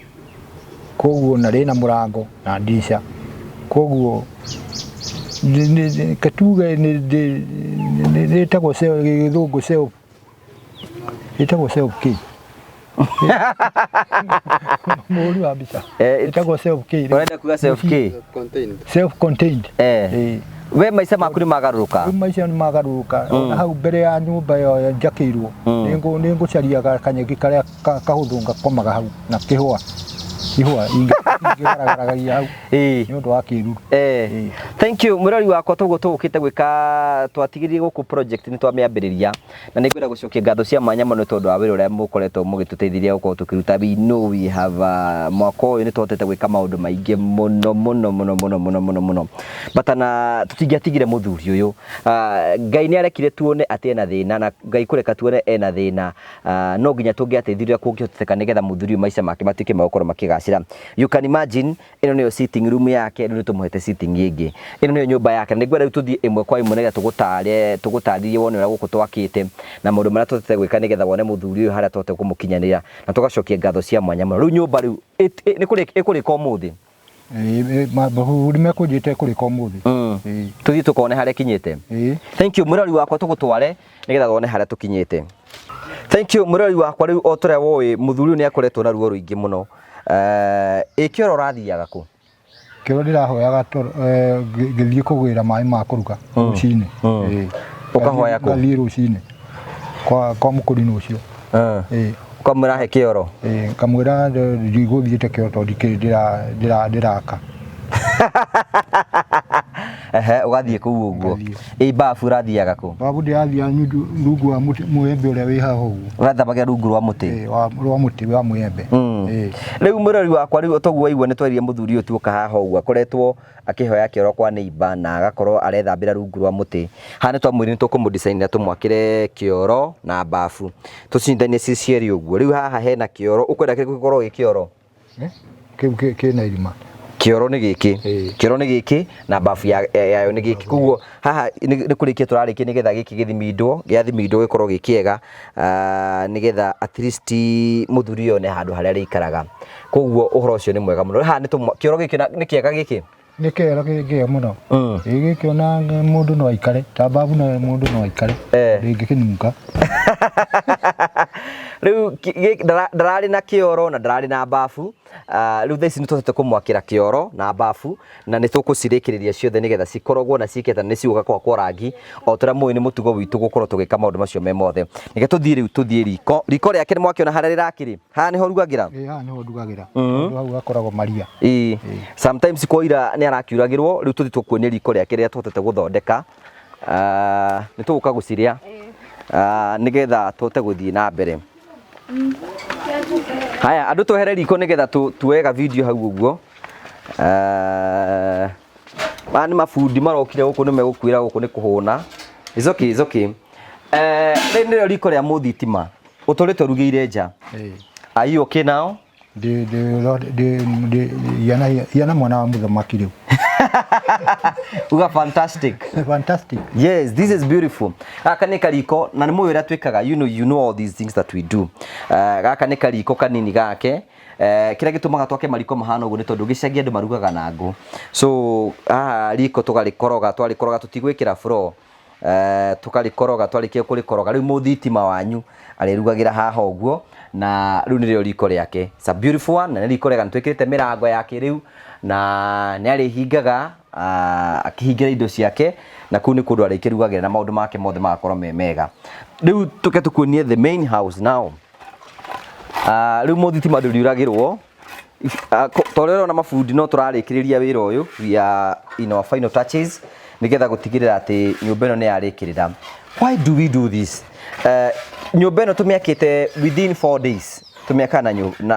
Koguo na rĩna mũrango na ndirica. Koguo reke tuge rĩtagwo gĩthũngũ self ĩtagwo self kĩ? Mũhũri wa mbica. Ĩtagwo self kĩ? Ũrenda kuga self kĩ? Self contained. We maica maku nĩ magarũrũka? Rĩu maica nĩ magarũrũka. Ona hau mbere ya nyũmba ĩyo njakĩirwo, nĩ ngũcaria kanyeki karĩa kahũthũ ngakomaga hau na kĩhũa. Ihũa Ngĩgaragaragia hau nĩ ũndũ wa kĩruru. Thank you mũrori wakwa. Toguo tũgũkĩte gwĩka, twatigĩrire gũkũ project nĩ twamĩambĩrĩria, na nĩ ngwenda gũcokia ngatho cia mwanya mũno tondũ wa wĩra ũrĩa mũkoretwo mũgĩtũteithĩria gũkorwo tũkĩruta. We know we have mwaka ũyũ nĩ tũhotete gwĩka maũndũ maingĩ mũno mũno mũno mũno mũno mũno mũno, but na tũtingĩatigire mũthuri ũyũ. Ngai nĩ arekire tuone atĩ ena thĩna, na Ngai kũreka tuone ena thĩna, no nginya tũngĩateithirie kũngĩhoteteka nĩgetha mũthuri ũyũ maica make matuĩke ma gũkorwo makĩgacĩra. You can imagine, ĩno nĩyo sitting room yake. Rĩu nĩ tũmũhete sitting ĩngĩ. Ĩno nĩyo nyũmba yake. Nĩ ngwenda rĩu tũthiĩ ĩmwe kwa ĩmwe nĩgetha tũgũtare, tũgũtarĩrie wone ũrĩa gũkũ twakĩte na maũndũ marĩa tũhotete gwĩka, nĩgetha wone mũthuri ũyũ harĩa tũhote kũmũkinyanĩra, na tũgacokia ngatho cia mwanya mũno. Rĩu nyũmba rĩu nĩ ĩkũrĩka ũmũthĩ. Mabundi mekũnjĩte kũrĩka ũmũthĩ. Tũthiĩ tũkone harĩa ĩkinyĩte. Thank you mũrori wakwa, tũgũtware nĩgetha wone harĩa tũkinyĩte. Thank you mũrori wakwa. Rĩu o tũrĩa woĩ, mũthuri ũyũ nĩ akoretwo na ruo rũingĩ mũno. Ĩ kĩoro ũrathiaga kũ? Kĩoro ndĩrahoyaga ngĩthiĩ kũgĩra maĩ ma kũruga rũcinĩ. Ũkahoya kũ? Ngathiĩ rũcinĩ kwa mũkũrinũ ũcio. Ũkamwĩra he kĩoro? Ngamwĩra ndigũthiĩte kĩoro tondũ ndikĩrĩ ndĩraka. Ehe, ũgathiĩ kũu ũguo. Ngathiĩ. Ĩ babu ũrathiaga kũ? Babu ndĩrathiaga rungu wa mũtĩ mũembe ũrĩa wĩ haha ũguo. Ũrathambagia rungu rwa mũtĩ? Rwa mũtĩ wa mũembe. Rĩu mũrori wakwa, rĩu toguo waigua nĩ twarire mũthuri ũyũ tuoka haha ũguo, akoretwo akĩhoya kĩoro kwa neighbor na agakorwo arethambĩra rungu rwa mũtĩ. Haha nĩ twamwĩrire nĩ tũkũmũdesign tũmwakĩre kĩoro na babu, tũcindanie ci cierĩ ũguo. Rĩu haha hena kĩoro. Ũkwenda kĩrĩkũ gĩkorwo gĩ kĩoro? Kĩu kĩna irima. Kĩoro nĩ gĩkĩ. Kĩoro nĩ gĩkĩ na babu yayo nĩ gĩkĩ. Koguo haha nĩ kũrĩkia tũrarĩkia nĩgetha gĩkĩ gĩthimindwo, gĩathimindwo gĩkorwo gĩ kĩega, nĩgetha at least mũthuri ũyũ one handũ harĩa arĩikaraga. Koguo ũhoro ũcio nĩ mwega mũno. Haha nĩ kĩoro gĩkĩ nĩ kĩega gĩkĩ. Nĩ kĩoro kĩega mũno. Ĩ gĩkĩ ona mũndũ no aikare ta babu, no mũndũ no aikare, ndĩngĩkĩnunga. Rĩu ndararĩ na kĩoro na ndararĩ na babu. Rĩu thaa ici nĩ tũhotete kũmwakĩra kĩoro na babu, na nĩ tũkũcirĩkĩrĩria ciothe nĩgetha cikorogwo na ciĩke nĩ cigũka kwakwo rangi o tũrĩa mũĩ nĩ mũtugo witũ gũkorwo tũgĩka maũndũ macio me mothe. Reke tũthiĩ rĩu, tũthiĩ riko. Riko rĩake nĩ mwakĩona harĩa rĩrakĩrĩ. Haha nĩho rugagĩra? Ĩ, haha nĩho ndugagĩra, tondũ hau hakoragwo maria. Ĩĩ, sometimes kwaira nĩ arakiuragĩrwo. Rĩu tũthiĩ tũkuonie riko rĩake rĩrĩa tũhotete gũthondeka. Nĩ tũgũka gũcirĩa nĩgetha tũhote gũthiĩ na mbere. Haya andũ, twehere riko nĩgetha tuoe ga video hau ũguo. Maya nĩ mabundi marokire gũkũ, nĩ megũkwĩra gũkũ nĩ kũhũna. It's okay, it's okay. Rĩrĩ nĩrĩo riko rĩa mũthitima ũtũrĩte ũrugĩire nja. Are you okay now? Hiana mwana wa mũthamaki rĩu. Uga fantastic. Fantastic. Yes, this is beautiful. Gaka nĩ kariko na nĩ mũĩ ũrĩa twĩkaga. You know all these things that we do. Gaka nĩ kariko kanini gake. Kĩrĩa gĩtũmaga twake mariko mahana ũguo nĩ tondũ gĩcagi andũ marugaga na ngũ. So haha riko tũgarĩkoroga, twarĩkoroga tũtigwĩkĩra floor. Tũkarĩkoroga, twarĩkia kũrĩkoroga rĩu mũthitima wanyu arĩrugagĩra haha ũguo, na rĩu nĩrĩo riko rĩake. It's a beautiful one, na nĩ riko rĩega, nĩ twĩkĩrĩte mĩrango ya kĩrĩu na nĩ arĩhingaga akĩhingĩra indo ciake, na kũu nĩ kũndũ arĩkĩrugagĩra na maũndũ make mothe magakorwo me mega. Rĩu tũke tũkuonie the main house now. Rĩu mũthitima ndũriuragĩrwo. Ta ũrĩa ũrona mabundi no tũrarĩkĩrĩria wĩra ũyũ. We are in our final touches nĩgetha gũtigĩrĩra atĩ nyũmba ĩno nĩ yarĩkĩrĩra. Why do we do this? Nyũmba ĩno tũmĩakĩte within 4 days, tũmĩakaga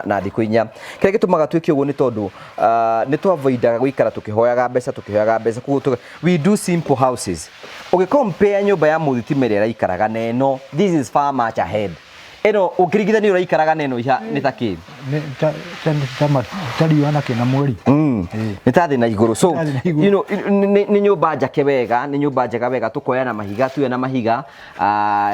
na thikũ 4. Kĩrĩa gĩtũmaga twĩke ũguo nĩ tondũ nĩ twavoidaga gũikara tũkĩhoyaga mbeca, tũkĩhoyaga mbeca. Koguo we do simple houses. Ũgĩcompare nyũmba ya mũthitima ĩrĩa ĩraikaraga na ĩno, this is far much ahead. Ĩno ũkĩringithania ũraikaraga na ĩno iha nĩ ta kĩ? Nĩ ta riũa na kĩna mweri. Nĩ ta thĩ na igũrũ. So Ta thĩ na igũrũ. Nĩ nyũmba njake wega, nĩ nyũmba njega wega. Tũkoya na mahiga, tuoya na mahiga,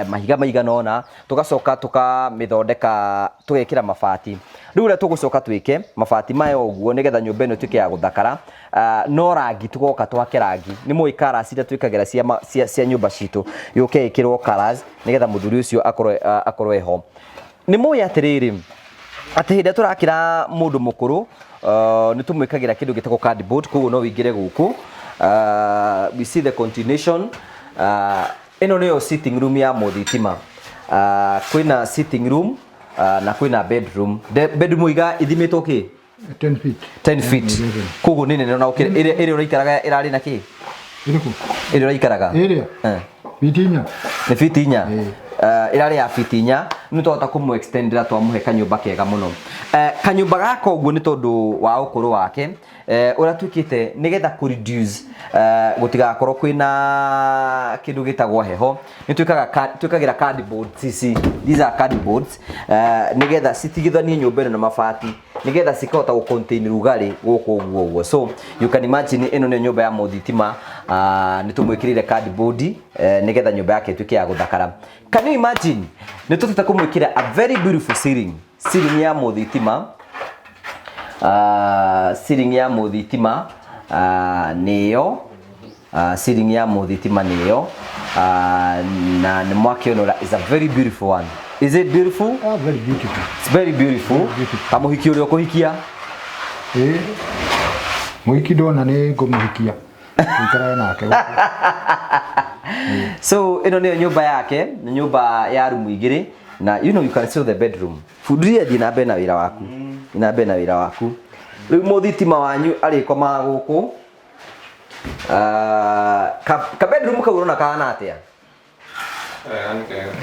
mahiga maigana ũna, tũgacoka tũkamĩthondeka, tũgekĩra mabati. Rĩu ũrĩa tũgũcoka twĩke mabati maya ũguo nĩgetha nyũmba ĩno ĩtuĩke ya gũthakara, no rangi tũgoka twake rangi. Nĩ mũĩ colours iria twĩkagĩra cia nyũmba citũ, yũke ĩkĩrwo colours nĩgetha mũthuri ũcio akorwo eho. Nĩ mũĩ atĩrĩrĩ, atĩ hĩndĩ ĩrĩa tũrakĩra mũndũ mũkũrũ, nĩ tũmwĩkagĩra kĩndũ gĩtagwo cardboard. Koguo no wĩingĩre gũkũ, we see the continuation. Ĩno nĩyo sitting room ya mũthitima. Kwĩna sitting room na kwĩna bedroom. Bedroom iga ithimĩtwo kĩ? 10 feet. 10 feet. Koguo nĩ nene ona gũkĩra ĩrĩa ĩrĩa ũraikaraga ĩrarĩ na kĩ? Ĩrĩkũ? Ĩrĩa ũraikaraga. Ĩrĩa? Eh. Fiti inya. Nĩ fiti inya. Ĩĩ. Ĩrarĩ ya fiti inya nĩ twahota kũmũ extendera twamũhe kanyũmba kega mũno. Kanyũmba gaka ũguo nĩ tondũ wa ũkũrũ wake ũrĩa twĩkĩte nĩgetha kũ reduce gũtigakorwo kwĩna kĩndũ gĩtagwo heho nĩ twĩkaga twĩkagĩra cardboard ici, these are cardboards, nĩgetha citigithanie nyũmba ĩno na mabati nĩgetha cikahota gũ contain rugarĩ gũkũ ũguo ũguo. So you can imagine ĩno nĩyo nyũmba ya mũthitima. Nĩ tũmwĩkĩrĩire cardboard nĩgetha nyũmba yake ĩtuĩke ya gũthakara. Can you imagine nĩ tũtete kũmwĩkĩra a very beautiful ceiling, ceiling ya mũthitima, ceiling ya mũthitima nĩyo ceiling ya mũthitima nĩyo na nĩ mwakĩona is a very beautiful one. Is it beautiful? Ah, very beautiful. It's very beautiful. Beautiful. Ta mũhiki ũrĩa ũkũhikia. Ĩĩ. Mũhiki ndona nĩ ngũmũhikia. Tũikarage nake gũkũ. So ĩno nĩyo nyũmba yake, nĩ nyũmba ya rumu igĩrĩ na you know you can see the bedroom. Fundiria thiĩ na mbere na wĩra waku. Thiĩ na mbere na wĩra waku. Rĩu mũthitima wanyu arĩkomaga gũkũ. Ka bedroom kau ũrona kahana atĩa?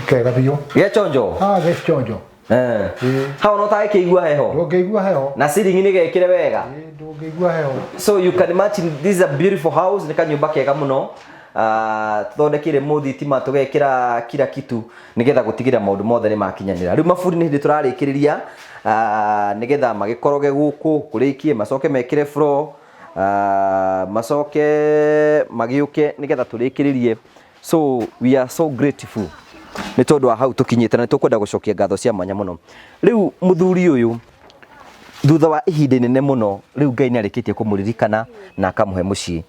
Kega biũ. Ge chonjo? Ah, ge chonjo. Eh. Ĩĩ. Hau no ũtagĩkĩigua heho. Ndũngĩigua heho. Na ceiling nĩ gekĩre wega. Ĩĩ, ndũngĩigua heho. So you can imagine this is a beautiful house, nĩ kanyũmba kega mũno. Tũthondekeire mũthitima tũgekĩra kila kitu nĩgetha gũtigĩrĩra maũndũ mothe nĩ makinyanĩra. Rĩu maburi nĩ hĩndĩ tũrarĩkĩrĩria nĩgetha magĩkoroge gũkũ kũrĩkie macoke mekĩre floor, macoke magĩũke nĩgetha tũrĩkĩrĩrie. So we are so grateful nĩ tondũ wa hau tũkinyĩte na nĩ tũkwenda gũcokia ngatho cia mwanya mũno. Rĩu mũthuri ũyũ thutha wa ihinda inene mũno rĩu Ngai nĩ arĩkĩtie kũmũririkana na akamũhe mũciĩ.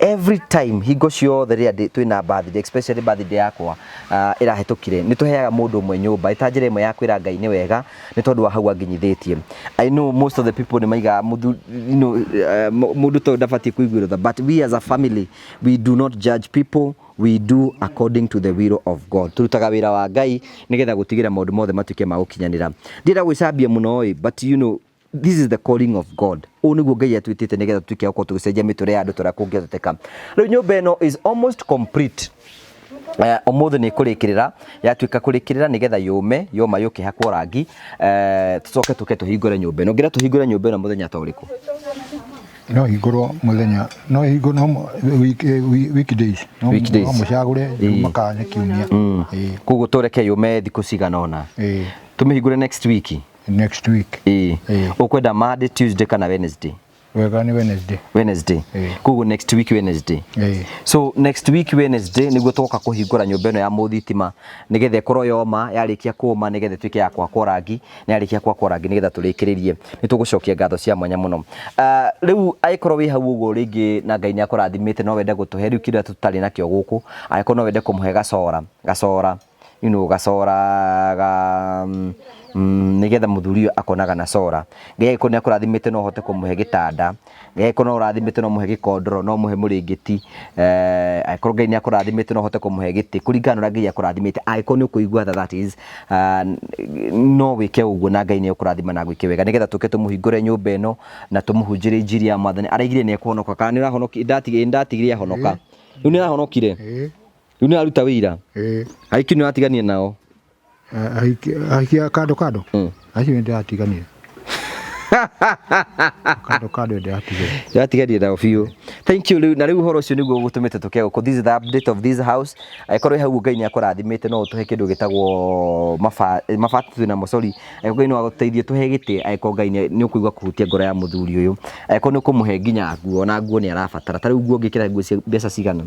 Every time hingo ciothe rĩrĩa twĩna birthday, especially birthday yakwa ĩrahĩtũkire, nĩ tũheaga mũndũ ũmwe nyũmba ĩta njĩra ĩmwe ya kwĩra Ngai nĩ wega nĩ tondũ wa hau anginyithĩtie. I know most of the people nĩ maigaga you know, mũndũ ta ũyũ ndabatiĩ kũiguĩrwo tha, but we as a family we do not judge people, we do according to the will of God. Turutaga wĩra wa Ngai nĩgetha gũtigĩrĩra maũndũ mothe matuĩke ma gũkinyanĩra. Ndienda gwĩcambia mũno ĩ, but you know this is the calling of God. Ũũ nĩguo Ngai atwĩtĩte nĩgetha tuĩke a gũkorwo tũgĩcenjia mĩtũrĩre ya andũ ta ũrĩa kũngĩhoteka. Rĩu nyũmba ĩno is almost complete. Ũmũthĩ nĩ ĩkũrĩkĩrĩra, yatuĩka kũrĩkĩrĩra nĩgetha yũme, yoma yũke ĩhakwo rangi, tũcoke tũke tũhingũre nyũmba ĩno. Ũngĩenda tũhingũre nyũmba ĩno mũthenya ta ũrĩkũ? No hingũrwo mũthenya, no hingũrwo no weekdays. No Weekdays. no mũcagũre Juma kana nĩ kiumia. Ĩĩ. Koguo tũreke yũme thikũ cigana ũna. Ĩĩ. Tũmĩhingũre next week. Next week. Ĩĩ. Ĩĩ. Ũkwenda Monday, Tuesday kana Wednesday? Wega nĩ Wednesday. Wednesday. Ĩĩ. Koguo next week Wednesday. Ĩĩ. So next week Wednesday nĩguo tũgoka kũhingũra nyũmba ĩno ya mũthitima nĩgetha ĩkorwo yoma, yarĩkia kũma nĩgetha ĩtuĩke ya kwakwo rangi, na yarĩkia kwakwo rangi nĩgetha tũrĩkĩrĩrie. Nĩ tũgũcokia ngatho cia mwanya mũno. Rĩu angĩkorwo wĩ hau ũguo rĩngĩ na Ngai nĩ akũrathimĩte no wende gũtũhe rĩu kĩrĩa tũtarĩ nakĩo gũkũ, angĩkorwo no wende kũmũhe gacora, gacora, you know, gacora ga nĩgetha mũthuri ũyũ akonaga na cora. Ngai angĩkorwo nĩ akũrathimĩte no ũhote kũmũhe gĩtanda, Ngai angĩkorwo no ũrathimĩte no ũmũhe gĩkondoro, no ũmũhe mũrĩngĩti, angĩkorwo Ngai nĩ akũrathimĩte no ũhote kũmũhe gĩtĩ, kũringana na ũrĩa Ngai akũrathimĩte. Angĩkorwo nĩ ũkũigua tha, that is, no wĩke ũguo na Ngai nĩ ekũrathima na agwĩke wega nĩgetha tũke tũmũhingũre nyũmba ĩno na tũmũhunjĩrie injiri ya Mwathani. Araigire nĩ ekũhonoka kana nĩ ũrahonoki, ndatigire ahonoka. Rĩu nĩ arahonokire. Rĩu nĩ araruta wĩira. Ahiki nĩ ũratigania nao. Ahiki a kando kando. Acio nĩ ndĩratiganire. Kando kando ndĩratigire. Ndĩratiganire nao biũ. Thank you. Rĩu na rĩu ũhoro ũcio nĩguo ũgũtũmĩte tũke gũkũ. This is the update of this house. Angĩkorwo wĩ hau Ngai nĩ akũrathimĩte no ũtũhe kĩndũ gĩtagwo mabati twĩ namo, sorry. Angĩkorwo Ngai no agũteithie tũhe gĩtĩ, angĩkorwo Ngai nĩ ũkũigua kũhutia ngoro ya mũthuri ũyũ. Angĩkorwo nĩ ũkũmũhe nginya nguo, ona nguo nĩ arabatara. Ta rĩu nguo ũngĩkĩra nguo cia mbeca cigana?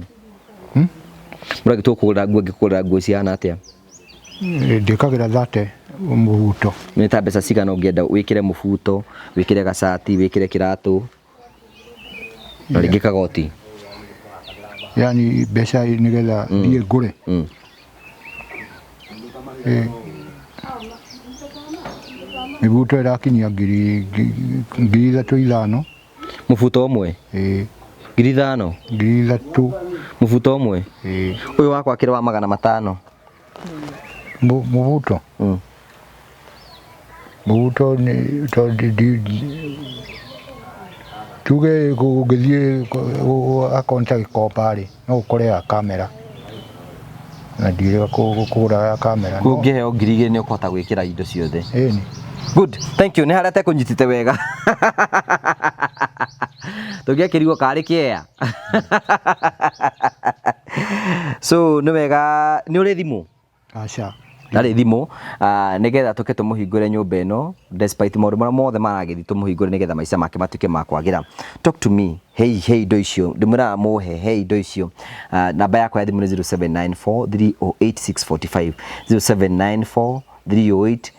Mũragĩtua kũgũra nguo, angĩkũgũrĩra nguo cihana atĩa? Ndĩkagĩra thate mũbuto. Nĩ ta mbeca cigana ũngĩenda wĩkĩre mũbuto, wĩkĩre gacati, wĩkĩre kĩratũ, na rĩngĩ kagoti? Yani mbeca nĩgetha thiĩ ngũre. Mĩbuto ĩrakinyia ngiri ithatũ ithano. Mũbuto ũmwe? Ĩĩ. Ngiri ithano? Ngiri ithatũ. Mũbuto ũmwe? Ĩĩ. Ũyũ wakwa akĩrĩ wa magana matano. Mũbuto? Mũbuto nĩ tondũ tuge ũngĩthiĩ akorwo nĩ ta Gĩkomba rĩ, no ũkore ya kamera na ndiĩrĩga kũgũra ya kamera. Kũu ũngĩheo 2,000 nĩ ũkũhota gwĩkĩra indo ciothe. Ĩni. Good, thank you. Nĩ harĩa atekũnyitĩte wega. Tũngĩakĩrigwo karĩ kĩea. So nĩ wega, nĩ ũrĩ thimũ? Aca. Ndarĩ thimũ, nĩgetha tũke tũmũhingũre nyũmba ĩno despite maũndũ marĩa mothe maragĩthiĩ, tũmũhingũre nĩgetha maica make matuĩke ma kwagĩra. Talk to me, hei hei indo icio, ndĩmwĩraga mũhe, hei indo icio. Namba yakwa ya thimũ nĩ 0794 308 645, 0794 308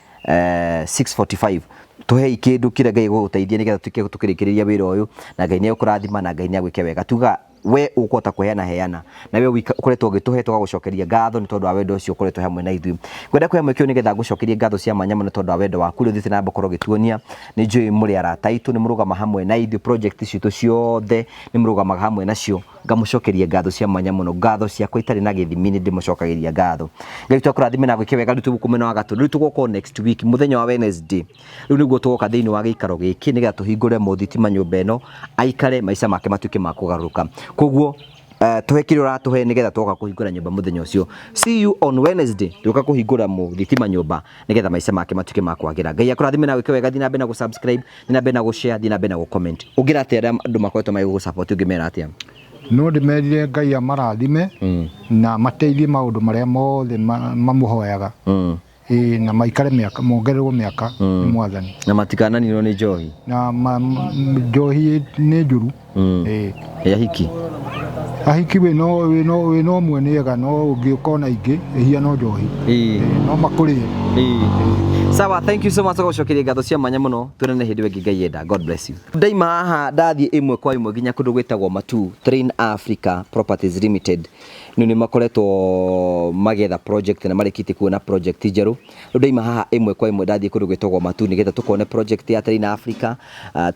645. Tũhei kĩndũ kĩrĩa Ngai egũgũteithia nĩgetha tuĩke tũkĩrĩkĩrĩria wĩra ũyũ, na Ngai nĩ egũkũrathima na Ngai nĩ agwĩke wega. Tuga we ũkũhota kũheana heana, na we ũkoretwo ũgĩtũhe tũgagũcokeria ngatho nĩ tondũ wa wendo ũcio ũkoretwo hamwe na ithuĩ. Ngwenda kũhe mweke ũyũ nĩgetha ngũcokerie ngatho cia mwanya mũno tondũ wa wendo waku ũrĩa ũthiĩte na mbere gũkorwo ũgĩtuonia. Nĩ njũĩ mũrĩ arata aitũ, nĩ mũrũgama hamwe na ithuĩ project citũ ciothe nĩ mũrũgamaga hamwe nacio. Ngamũcokeria ngatho cia mwanya mũno, ngatho ciakwa itarĩ na gĩthimi nĩ ndĩmũcokagĩria ngatho. Ngai witũ akũrathime na agwĩke wega. Rĩu twĩ gũkũ mwena wa Gatũndũ, rĩu tũgoka o next week mũthenya wa Wednesday. Rĩu nĩguo tũgoka thĩinĩ wa gĩikaro gĩkĩ nĩgetha tũhingũre mũthitima nyũmba ĩno, aikare maica make matuĩke ma kũgarũrũka. Koguo tũhe kĩrĩa ũratũhe nĩgetha twoka kũhingũra nyũmba mũthenya ũcio. See you on Wednesday, tũgoka kũhingũra mũthitima nyũmba nĩgetha maica make matuĩke ma kwagĩra. Ngai akũrathime na gwĩke wega. Thiĩ na mbere na gũ-subscribe, thiĩ na mbere na gũ-share, thiĩ na mbere na gũ-comment. Ũngĩra atĩa arĩa andũ makoretwo magĩgũ-support, ũngĩmera atĩa? No ndĩmerire Ngai amarathime na amateithie maũndũ marĩa mothe mamũhoyaga. Ĩĩ, na maikare mĩaka, mongererwo mĩaka nĩ Mwathani. Na matikananinwo nĩ njohi. Na njohi nĩ njũru. Ĩĩ. Ya hiki. Ahiki wĩna ũmwe nĩ ega, no ũngĩũka ona ingĩ ĩhia no njohi. Ĩĩ. No makũrĩe. Ĩĩ. Sawa, thank you so much gũcokeria ngatho cia mwanya mũno. Tuonane hĩndĩ ĩyo ĩngĩ Ngai enda. God bless you. Ndaima haha ndathiĩ ĩmwe kwa ĩmwe nginya kũndũ gwĩtagwo Matu Train Africa Properties Limited. Nĩ nĩ makoretwo magĩetha project na marĩkĩtie kuona project njerũ. Rĩu ndaima haha ĩmwe kwa ĩmwe ndathiĩ kũndũ gwĩtagwo Matu nĩgetha tũkone project ya Train Africa,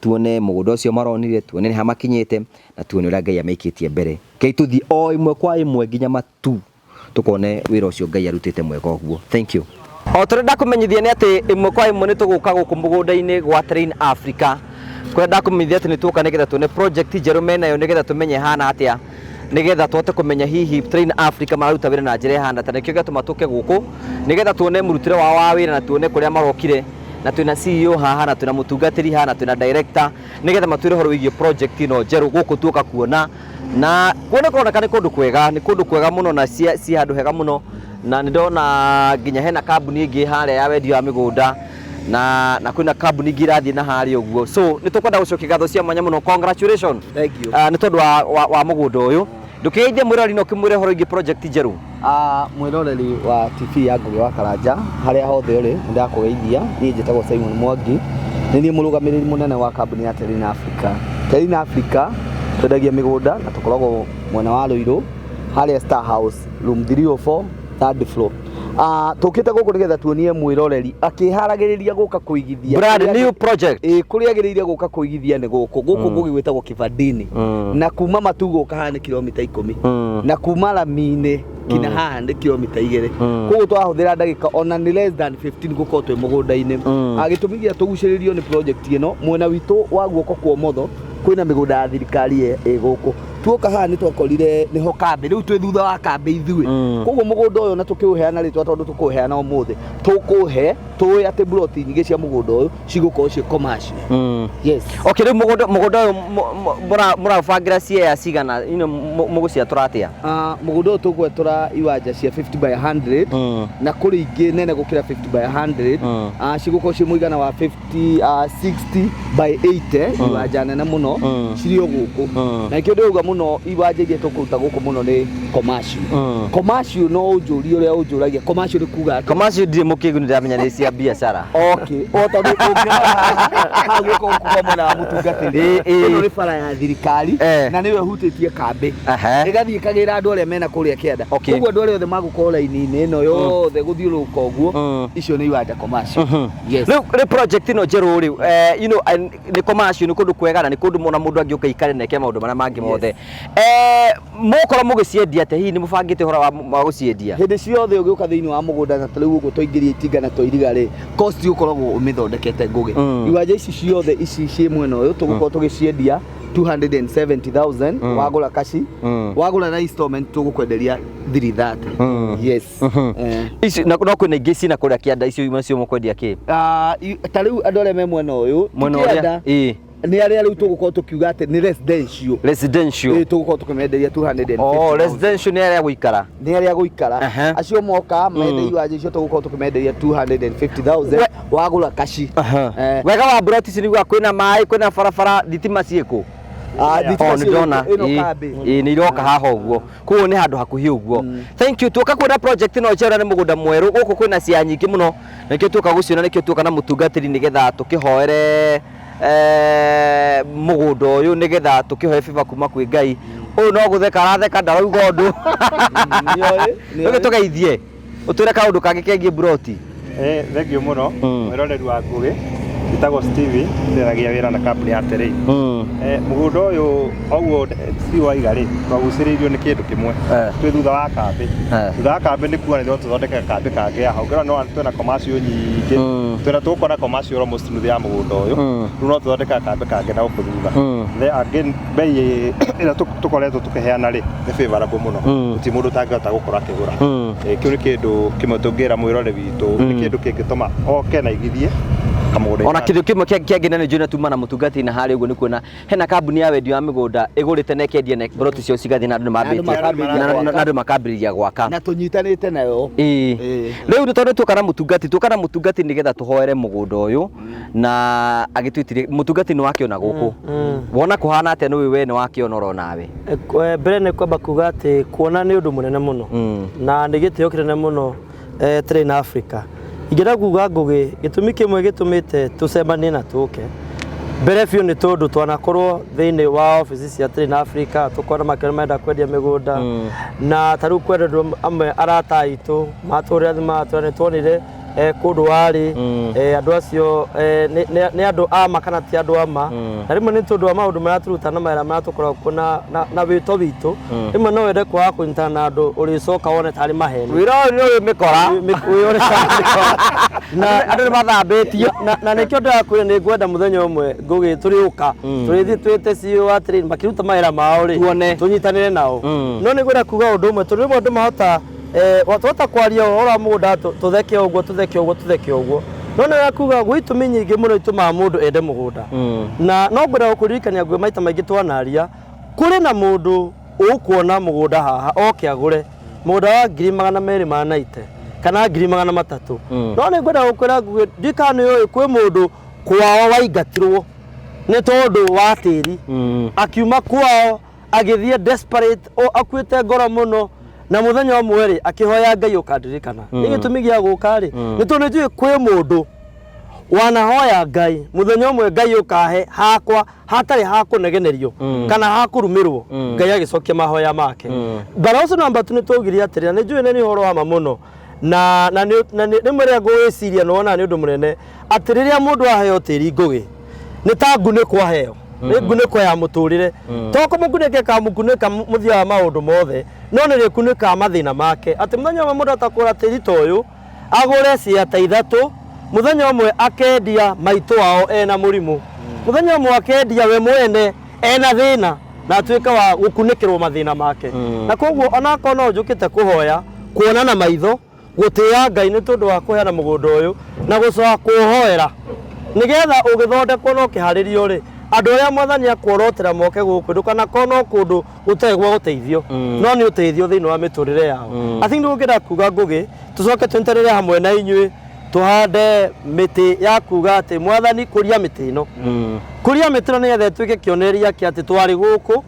tuone mũgũnda ũcio maronire, tuone nĩ ha makinyĩte na tuone ũrĩa Ngai amaikĩtie mbere. Rekei tũthiĩ o ĩmwe kwa ĩmwe nginya Matu tukone wĩra ũcio Ngai arutĩte mwega ũguo. Thank you. O tũrĩa ndakũmenyithia nĩ atĩ ĩmwe kwa ĩmwe nĩ tũgũka gũkũ mũgũnda-inĩ gwa Train Africa, kũrĩa ndakũmenyithia atĩ nĩ tuoka nĩgetha tuone project njerũ menayo nĩgetha tũmenye ĩhana atĩa, nĩgetha tũhote kũmenya hihi Train Africa mararuta wĩra na njĩra ĩhana atĩa. Nĩkĩo gĩatũma tũke gũkũ nĩgetha tuone mũrutĩre wao wa wĩra na tuone kũrĩa marokire, na twĩna CEO haha na twĩna mũtungatĩri haha na twĩna director nĩgetha matwĩre ũhoro wĩgiĩ project ĩno njerũ gũkũ tuoka kuona. Na kuona kũroneka nĩ kũndũ kwega, nĩ kũndũ kwega mũno na ciĩ handũ hega mũno, na nĩ ndona nginya hena kambuni ĩngĩ harĩa ya wendia wa mĩgũnda, na kwĩna kambuni ingĩ irathiĩ na harĩa ũguo. So nĩ tũkwenda gũcokia ngatho cia mwanya mũno, congratulations. Thank you. Nĩ tondũ wa mũgũnda ũyũ. Ndũkĩgeithie mwĩroreri na ũkĩmwĩre ũhoro wĩgiĩ project njerũ. Mwĩroreri wa TV ya Ngũgĩ wa Karanja harĩa hothe ũrĩ, nĩ ndakũgeithia. Niĩ njĩtagwo Simon Mwangi, nĩ niĩ mũrũgamĩrĩri mũnene wa kambuni ya Terrain Africa. Terrain Africa twendagia mĩgũnda na tũkoragwo mwena wa Ruiru harĩa Star House room 304 third floor. Tũkĩte gũkũ nĩgetha tuonie mwĩroreri akĩharagĩrĩria gũka kũigithia Brand new project. Ĩĩ, kũrĩa agĩrĩire gũka kũigithia nĩ gũkũ gũkũ gũgĩ gwĩtagwo Kibandini, na kuma Matu gũka haha nĩ kilomita 10, na kuma rami-inĩ kinya haha nĩ kilomita 2. Koguo twahũthĩra ndagĩka ona nĩ less than 15 gũkorwo twĩ mũgũnda-inĩ. Gĩtũmi gĩa tũgucĩrĩrio nĩ project ĩno, mwena witũ wa guoko kwa ũmotho kwĩna mĩgũnda ya thirikari ĩ gũkũ. Tuoka haha nĩ twakorire nĩho kambĩ, rĩu twĩ thutha wa kambĩ ithuĩ. Koguo mũgũnda ũyũ na tũkĩũheana rĩtwa tondũ tũkũũheana ũmũthĩ, tũkũhe tũĩ atĩ mburoti nyingĩ cia mũgũnda ũyũ cigũkorwo ciĩ commercial. Yes. Okay, rĩu mũgũnda ũyũ mũraũbangĩra ciea cigana, mũgũciatũra atĩa? Mũgũnda ũyũ tũgwetũra iwanja cia 50 by 100, na kũrĩ ingĩ nene gũkĩra 50 by 100. Cigũkorwo ciĩ mũigana wa 50, 60 by 80, iwanja nene mũno cirĩ o gũkũ. Na nĩkĩo ndĩrauga mũno iwanja iria tũkũruta gũkũ mũno nĩ commercial. Commercial no ũnjũrie ũrĩa ũnjũragia, commercial nĩ kuga atĩa? Commercial ndirĩ mũkĩgu, nĩ ndĩramenya nĩ cia biacara. Okay, o tondũ ũngĩrora haha guoko gũkũ kwa mwena wa mũtungatĩri, ĩno nĩ bara ya thirikari na nĩyo ĩhutĩtie kambĩ, ĩgathiĩ ĩkagĩra andũ arĩa mena kũrĩa kĩanda. Koguo andũ arĩa othe magũkorwo raini-inĩ ĩno yothe gũthiũrũrũka ũguo, icio nĩ iwanja commercial. Yes. Rĩu project ĩno njerũ rĩ, nĩ commercial, nĩ kũndũ kwega na nĩ kũndũ mũno mũndũ angĩũka aikare na eke maũndũ marĩa mangĩ mothe. Mũgũkorwo mũgĩciendia atĩa? Hihi nĩ mũbangĩte ũhoro wa gũciendia? Hĩndĩ ciothe ũgĩũka thĩinĩ wa mũgũnda na ta rĩu ũguo twaingĩria itinga na twairiga rĩ, cost ũkoragwo ũmĩthondekete Ngũgĩ. Iwanja ici ciothe ici ciĩ mwena ũyũ tũgũkorwo tũgĩciendia 270,000 wagũra kaci, wagũra na installment tũgũkwenderia 330. Yes. Ici na no kwĩna ingĩ cina kũrĩa kĩanda, icio imwe cio mũkwendia kĩ? Ah, ta rĩu andũ arĩa me mwena ũyũ ti Mwena ũrĩa kĩanda, ĩĩ. Nĩ arĩa rĩu tũgũkorwo tũkiuga atĩ nĩ residential. Residential. Ĩĩ, tũgũkorwo tũkĩmenderia 250,000. Oh, residential nĩ arĩa gũikara. Nĩ arĩa gũikara. Acio moka mende iwanja icio tũgũkorwo tũkĩmenderia 250,000 wagũra kaci. Wega wa mburoti ici nĩguo kwĩna maĩ, kwĩna barabara, thitima ciĩkũ? Ah, thitima Oh, nĩ ndona. ĩno Ĩĩ, kambĩ. Ĩĩ, nĩ iroka haha ũguo, koguo nĩ handũ hakuhĩ ũguo. Thank you. Tuoka kuona project ĩno njerũ, nĩ mũgũnda mwerũ gũkũ, kwĩna cia nyingĩ mũno, nĩkĩo tuoka gũciona, nĩkĩo tuoka na mũtungatĩri nĩgetha tũkĩhoere mũgũnda ũyũ, nĩgetha tũkĩhoe favor kuma kwĩ Ngai. Ũyũ no gũtheka aratheka, ndarauga ũndũ. Nĩoĩ, nĩoĩ. Rĩu tũgeithie, ũtwĩre kaũndũ kangĩ kegiĩ mburoti. Thengiũ mũno, mwĩroreri wa Ngũgĩ. Njĩtagwo Stevie, ndĩragia wĩra na kambuni ya Terei. Mũgũnda ũyũ oguo Steve waiga rĩ, twagucĩrĩirio nĩ kĩndũ kĩmwe. Twĩ thutha wa kambĩ. Thutha wa kambĩ nĩ kuga nĩ tũthondeke kambĩ kangĩ haha. Ũngĩrora no twĩna commercial nyingĩ. Twĩna tũgũkorwo na commercial almost nuthu ya mũgũnda ũyũ. Rĩu no tũthondeke kambĩ kangĩ na gũkũ thutha. Then again, bei ĩrĩa tũkoretwo tũkĩheana rĩ, nĩ favorable mũno. Gũtirĩ mũndũ ũtangĩhota gũkorwo akĩgũra. Kĩu nĩ kĩndũ kĩmwe tũngĩra mwĩrore witũ, nĩ kĩndũ kĩngĩtũma oke na igithie kamũgũnda. Ona kĩndũ kĩmwe kĩangĩ na nĩ njũĩ na tuma na mũtungatĩri na harĩa ũguo nĩ kuona hena kambuni ya wendia wa mĩgũnda ĩgũrĩte na ĩkendia na mburoti ciao cigathiĩ na andũ nĩ mambĩtie makambĩrĩria gwaka. Na andũ makambĩrĩria gwaka. Na tũnyitanĩte nayo. Ĩĩ. Ĩĩ. Rĩu nĩ tondũ tuoka na mũtungati, tuoka na mũtungati nĩgetha tũhoere mũgũnda ũyũ, na agĩtwĩtire mũtungati. Nĩ wakĩona gũkũ, wona kũhana atĩa? Nĩ we nĩ wakĩona oro nawe? Mbere nĩ kwamba kuga atĩ kuona nĩ ũndũ mũnene mũno na nĩ gĩtĩo kĩnene mũno Train Africa. Ingĩenda kuga, Ngũgĩ, gĩtũmi kĩmwe gĩtũmĩte tũcemanie na tũke mbere biũ nĩ tondũ twanakorwo thĩinĩ wa obici cia Train Africa, tũkona makĩona marenda kwendia mĩgũnda, na ta rĩu kwenda andũ amwe arata aitũ matũrĩra matũra, nĩ tuonire kũndũ warĩ andũ acio nĩ andũ ama kana ti andũ ama. Na rĩmwe nĩ tondũ wa maũndũ marĩa tũrutaga na mawĩra marĩa tũkoragwo kuo na wĩto witũ, rĩmwe no wende kwaga kũnyitana na andũ ũrĩcoka wone tarĩ maheni. Wĩra ũyũ nĩ ũyũ mĩkora. Wĩyone tarĩ mĩkora. Na andũ nĩ mathambĩtio. Na nĩkĩo ndĩrakwĩra nĩ ngwenda mũthenya ũmwe, Ngũgĩ, tũrĩũka tũrĩthiĩ twĩte CEO wa Train makĩruta mawĩra mao rĩ, Tuone. tũnyitanĩre nao. No nĩ ngwenda kuga ũndũ ũmwe, tondũ rĩmwe andũ mahota twahota kwaria ũhoro wa mũgũnda, tũtheke ũguo, tũtheke ũguo, tũtheke ũguo, no nĩ wega kuga gwĩ itũmi nyingĩ mũno itũmaga mũndũ ende mũgũnda. Na no ngwenda gũkũririkania, Ngũgĩ, maita maingĩ twanaria, kũrĩ na mũndũ ũkuona mũgũnda haha oke agũre mũgũnda wa 290,000 kana 300,000. No nĩ ngwenda gũkwĩra, Ngũgĩ, ndikana nĩ ũĩ kwĩ mũndũ kwao waingatirwo nĩ tondũ wa tĩri, akiuma kwao agĩthiĩ desperate, o akuĩte ngoro mũno, na mũthenya ũmwe rĩ, akĩhoya Ngai ũkandirikana. Nĩ gĩtũmi gĩa gũka rĩ, nĩ tondũ nĩ njũĩ kwĩ mũndũ wanahoya Ngai mũthenya ũmwe, Ngai ũkahe hakwa hatarĩ ha kũnegenerio kana ha kũrumĩrwo. Ngai agĩcokia mahoya make. But also number two, nĩ twaugire atĩrĩ, na nĩ njũĩ nĩ ũhoro wa ma mũno, na rĩmwe rĩrĩa ngũwĩciria nĩ wonaga nĩ ũndũ mũnene atĩ rĩrĩa mũndũ aheo tĩri, Ngũgĩ, nĩ ta ngunĩko aheo, nĩ ngunĩko ya mũtũrĩre. To kũmũkunĩka ĩkamũkunĩka mũthia wa maũndũ mothe, no nĩ rĩkunĩkaga mathĩna make, atĩ mũthenya ũmwe mũndũ atakũra tĩri ta ũyũ agũre ciata ithatũ, mũthenya ũmwe akendia maitũ wao ena mũrimũ, mũthenya ũmwe akendia we mwene ena thĩna, na atuĩke wa gũkunĩkĩrwo mathĩna make. Na koguo onakorwo no njũkĩte kũhoya, kuona na maitho, gũtĩĩa Ngai nĩ tondũ wa kũheana mũgũnda ũyũ na gũcoka kũũhoera nĩgetha ũgĩthondekwo na ũkĩharĩrio rĩ, andũ arĩa Mwathani akuorotera moke gũkũ, ndũkanakorwo no kũndũ gũtarĩ gwa gũteithio, no nĩ ũteithio thĩinĩ wa mĩtũrĩre yao. I think nĩguo ngĩenda kuga, Ngũgĩ, tũcoke tũnyitanĩre hamwe na inyuĩ tũhande mĩtĩ ya kuga atĩ Mwathani kũria mĩtĩ ĩno, kũria mĩtĩ ĩno nĩgetha ĩtuĩke kĩonereria kĩa atĩ twarĩ gũkũ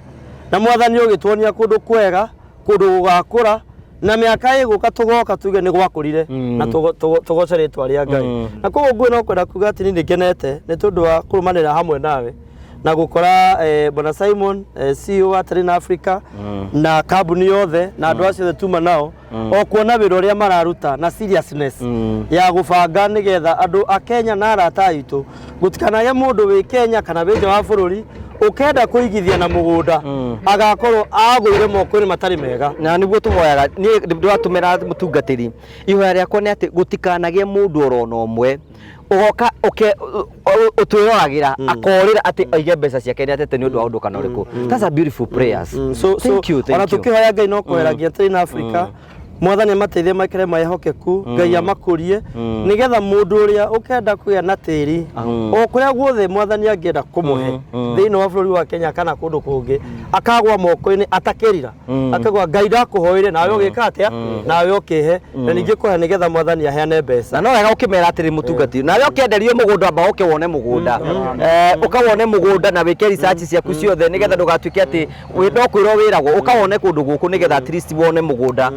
na Mwathani ũgĩtuonia kũndũ kwega, kũndũ gũgakũra, na mĩaka ĩgũka tũgoka tuge nĩ gwakũrire na tũgoce rĩtwa rĩa Ngai. Na koguo Ngũgĩ, no kwenda kuga atĩ niĩ nĩ ngenete nĩ tondũ wa kũrũmanĩrĩra hamwe nawe na gũkora Bwana Simon, CEO wa Terrain Africa, na kambuni yothe na andũ acio othe tuma nao, o kuona wĩra ũrĩa mararuta na seriousness ya gũbanga nĩgetha andũ a Kenya na arata aitũ, gũtikanagĩe mũndũ wĩ Kenya kana wĩ nja wa bũrũri Ũkenda kũigithia na mũgũnda agakorwo agũire moko-inĩ matarĩ mega. Na nĩguo tũhoyaga, niĩ ndĩratũmĩra mũtungatĩri ihoya rĩakwa nĩ atĩ gũtikanagĩe mũndũ oro na ũmwe ũgoka ũke ũtwĩroragĩra akorĩra atĩ aige mbeca ciake nĩ atete nĩ ũndũ wa ũndũ kana ũrĩkũ. That's a beautiful prayers. So, so, Thank you, ona thank you. tũkĩhoya Ngai no kũhoera nginya tũrĩ na Africa, Mwathani amateithie maikare mehokeku, Ngai amakũrie nĩgetha mũndũ ũrĩa ũkenda kũgĩa na tĩri o kũrĩa guothe Mwathani angĩenda kũmũhe thĩinĩ wa bũrũri wa Kenya kana kũndũ kũngĩ, akagwa moko-inĩ atakĩrira, akagwa Ngai ndakũhoire nawe ũgĩka atĩa, nawe ũkĩhe, na ningĩ kũhe nĩgetha Mwathani aheane mbeca. Na no wega ũkĩmera atĩrĩ, mũtungati, nawe ũkĩenderio mũgũnda, amba ũke wone mũgũnda, ũkawone mũgũnda na wĩke research ciaku ciothe nĩgetha ndũgatuĩke atĩ no kwĩrwo wĩragwo. Ũkawone kũndũ gũkũ nĩgetha at least wone mũgũnda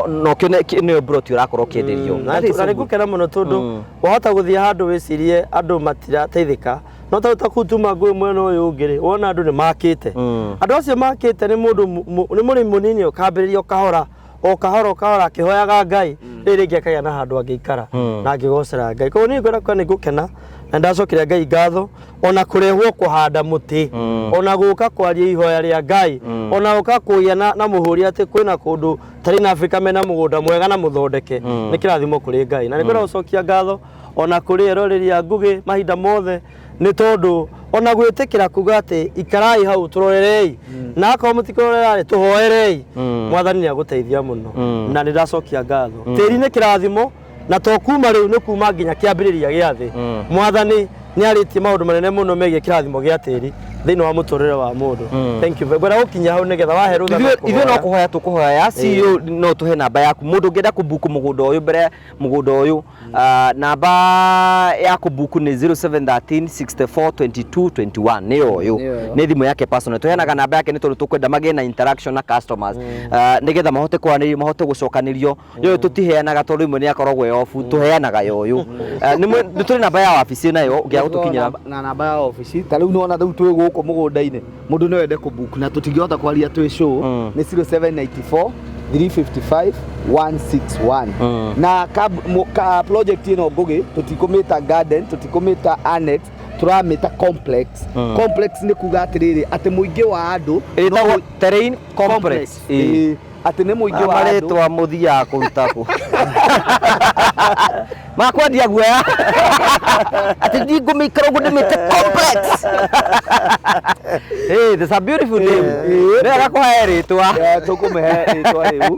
no kĩone nĩyo mburoti ũrakorwo ũkĩenderio. Na That is so na nĩ good. ngũkena mũno tondũ wahota gũthiĩ handũ wĩcirie andũ matirateithĩka, no ta kũu tuma ngũĩ mwena ũyũ ũngĩ rĩ, wona andũ nĩ makĩte. Andũ acio makĩte nĩ mũndũ nĩ mũrĩmi mũnini ũkambĩrĩria o kahora o kahora o kahora akĩhoyaga Ngai, rĩrĩ rĩngĩ akagĩa na handũ angĩikara na angĩgocera Ngai. Koguo niĩ ngwenda kuga nĩ ngũkena na ndacokeria Ngai ngatho ona kũrehwo kũhanda mũtĩ, ona gũka kwaria ihoya rĩa Ngai, ona gũka kũgĩa na mũhũri atĩ kwĩna kũndũ tarĩ na Afrika mena mũgũnda mwega na mũthondeke, nĩ kĩrathimo kũrĩ Ngai. Na nĩ ngwenda gũcokia ngatho ona kũrĩ eroreri a Ngũgĩ mahinda mothe, nĩ tondũ ona gwĩtĩkĩra kuga atĩ ikarai hau tũrorerei, na akorwo mũtikũrorera rĩ, tũhoerei, Mwathani nĩ agũteithia mũno. Na nĩ ndacokia ngatho. Tĩri nĩ kĩrathimo, na to kuma rĩu, nĩ kuma nginya kĩambĩrĩria gĩa thĩ. Mwathani nĩ arĩtie maũndũ manene mũno megiĩ kĩrathimo gĩa tĩri thĩinĩ wa mũtũrĩre wa mũndũ. Thank you. Ngwenda gũkinyia hau nĩgetha wahe rũtha rwa Ithuĩ no kũhoya. Kũhoya tũkũhoya ya CEO, no tũhe namba yaku mũndũ ũngĩenda kũbuku mũgũnda ũyũ mbere mũgũnda ũyũ. Namba ya kũbuku nĩ 0713 64 22 21, nĩyo ũyũ. Nĩyo. Nĩ thimũ yake personal. Tũheanaga namba yake nĩ tondũ tũkwenda magĩe na interaction na customers, nĩgetha mahote kwaranĩria, mahote gũcokanĩrio. Yoyo tũtiheanaga tondũ ĩmwe nĩ akoragwo ĩ off, tũheanaga yoyo. Nĩ tũrĩ namba ya wabici nayo ũngĩaga gũtũkinyĩra. Na namba ya obici ta rĩu nĩwona rĩu twĩ gũkũ mũgũnda-inĩ, mũndũ no ende kũbook na tũtingĩhota kwaria twĩ show, nĩ 0794 355 161. Na ka project ĩno Ngũgĩ tũtikũmĩta garden, tũtikũmĩta annex, tũramĩta complex. Complex nĩ kuga atĩrĩrĩ, atĩ mũingĩ wa andũ Ĩtagwo terrain complex. Ĩĩ, atĩ nĩ mũingĩ wa andũ. Marĩtwa mũthiaga kũruta kũ makwendia guoya atĩ ndingũmĩikara ũguo ndĩmĩte complex. Hey, that's a beautiful name. Nĩ wega kũhe rĩtwa. Tũkũmĩhe rĩtwa rĩu.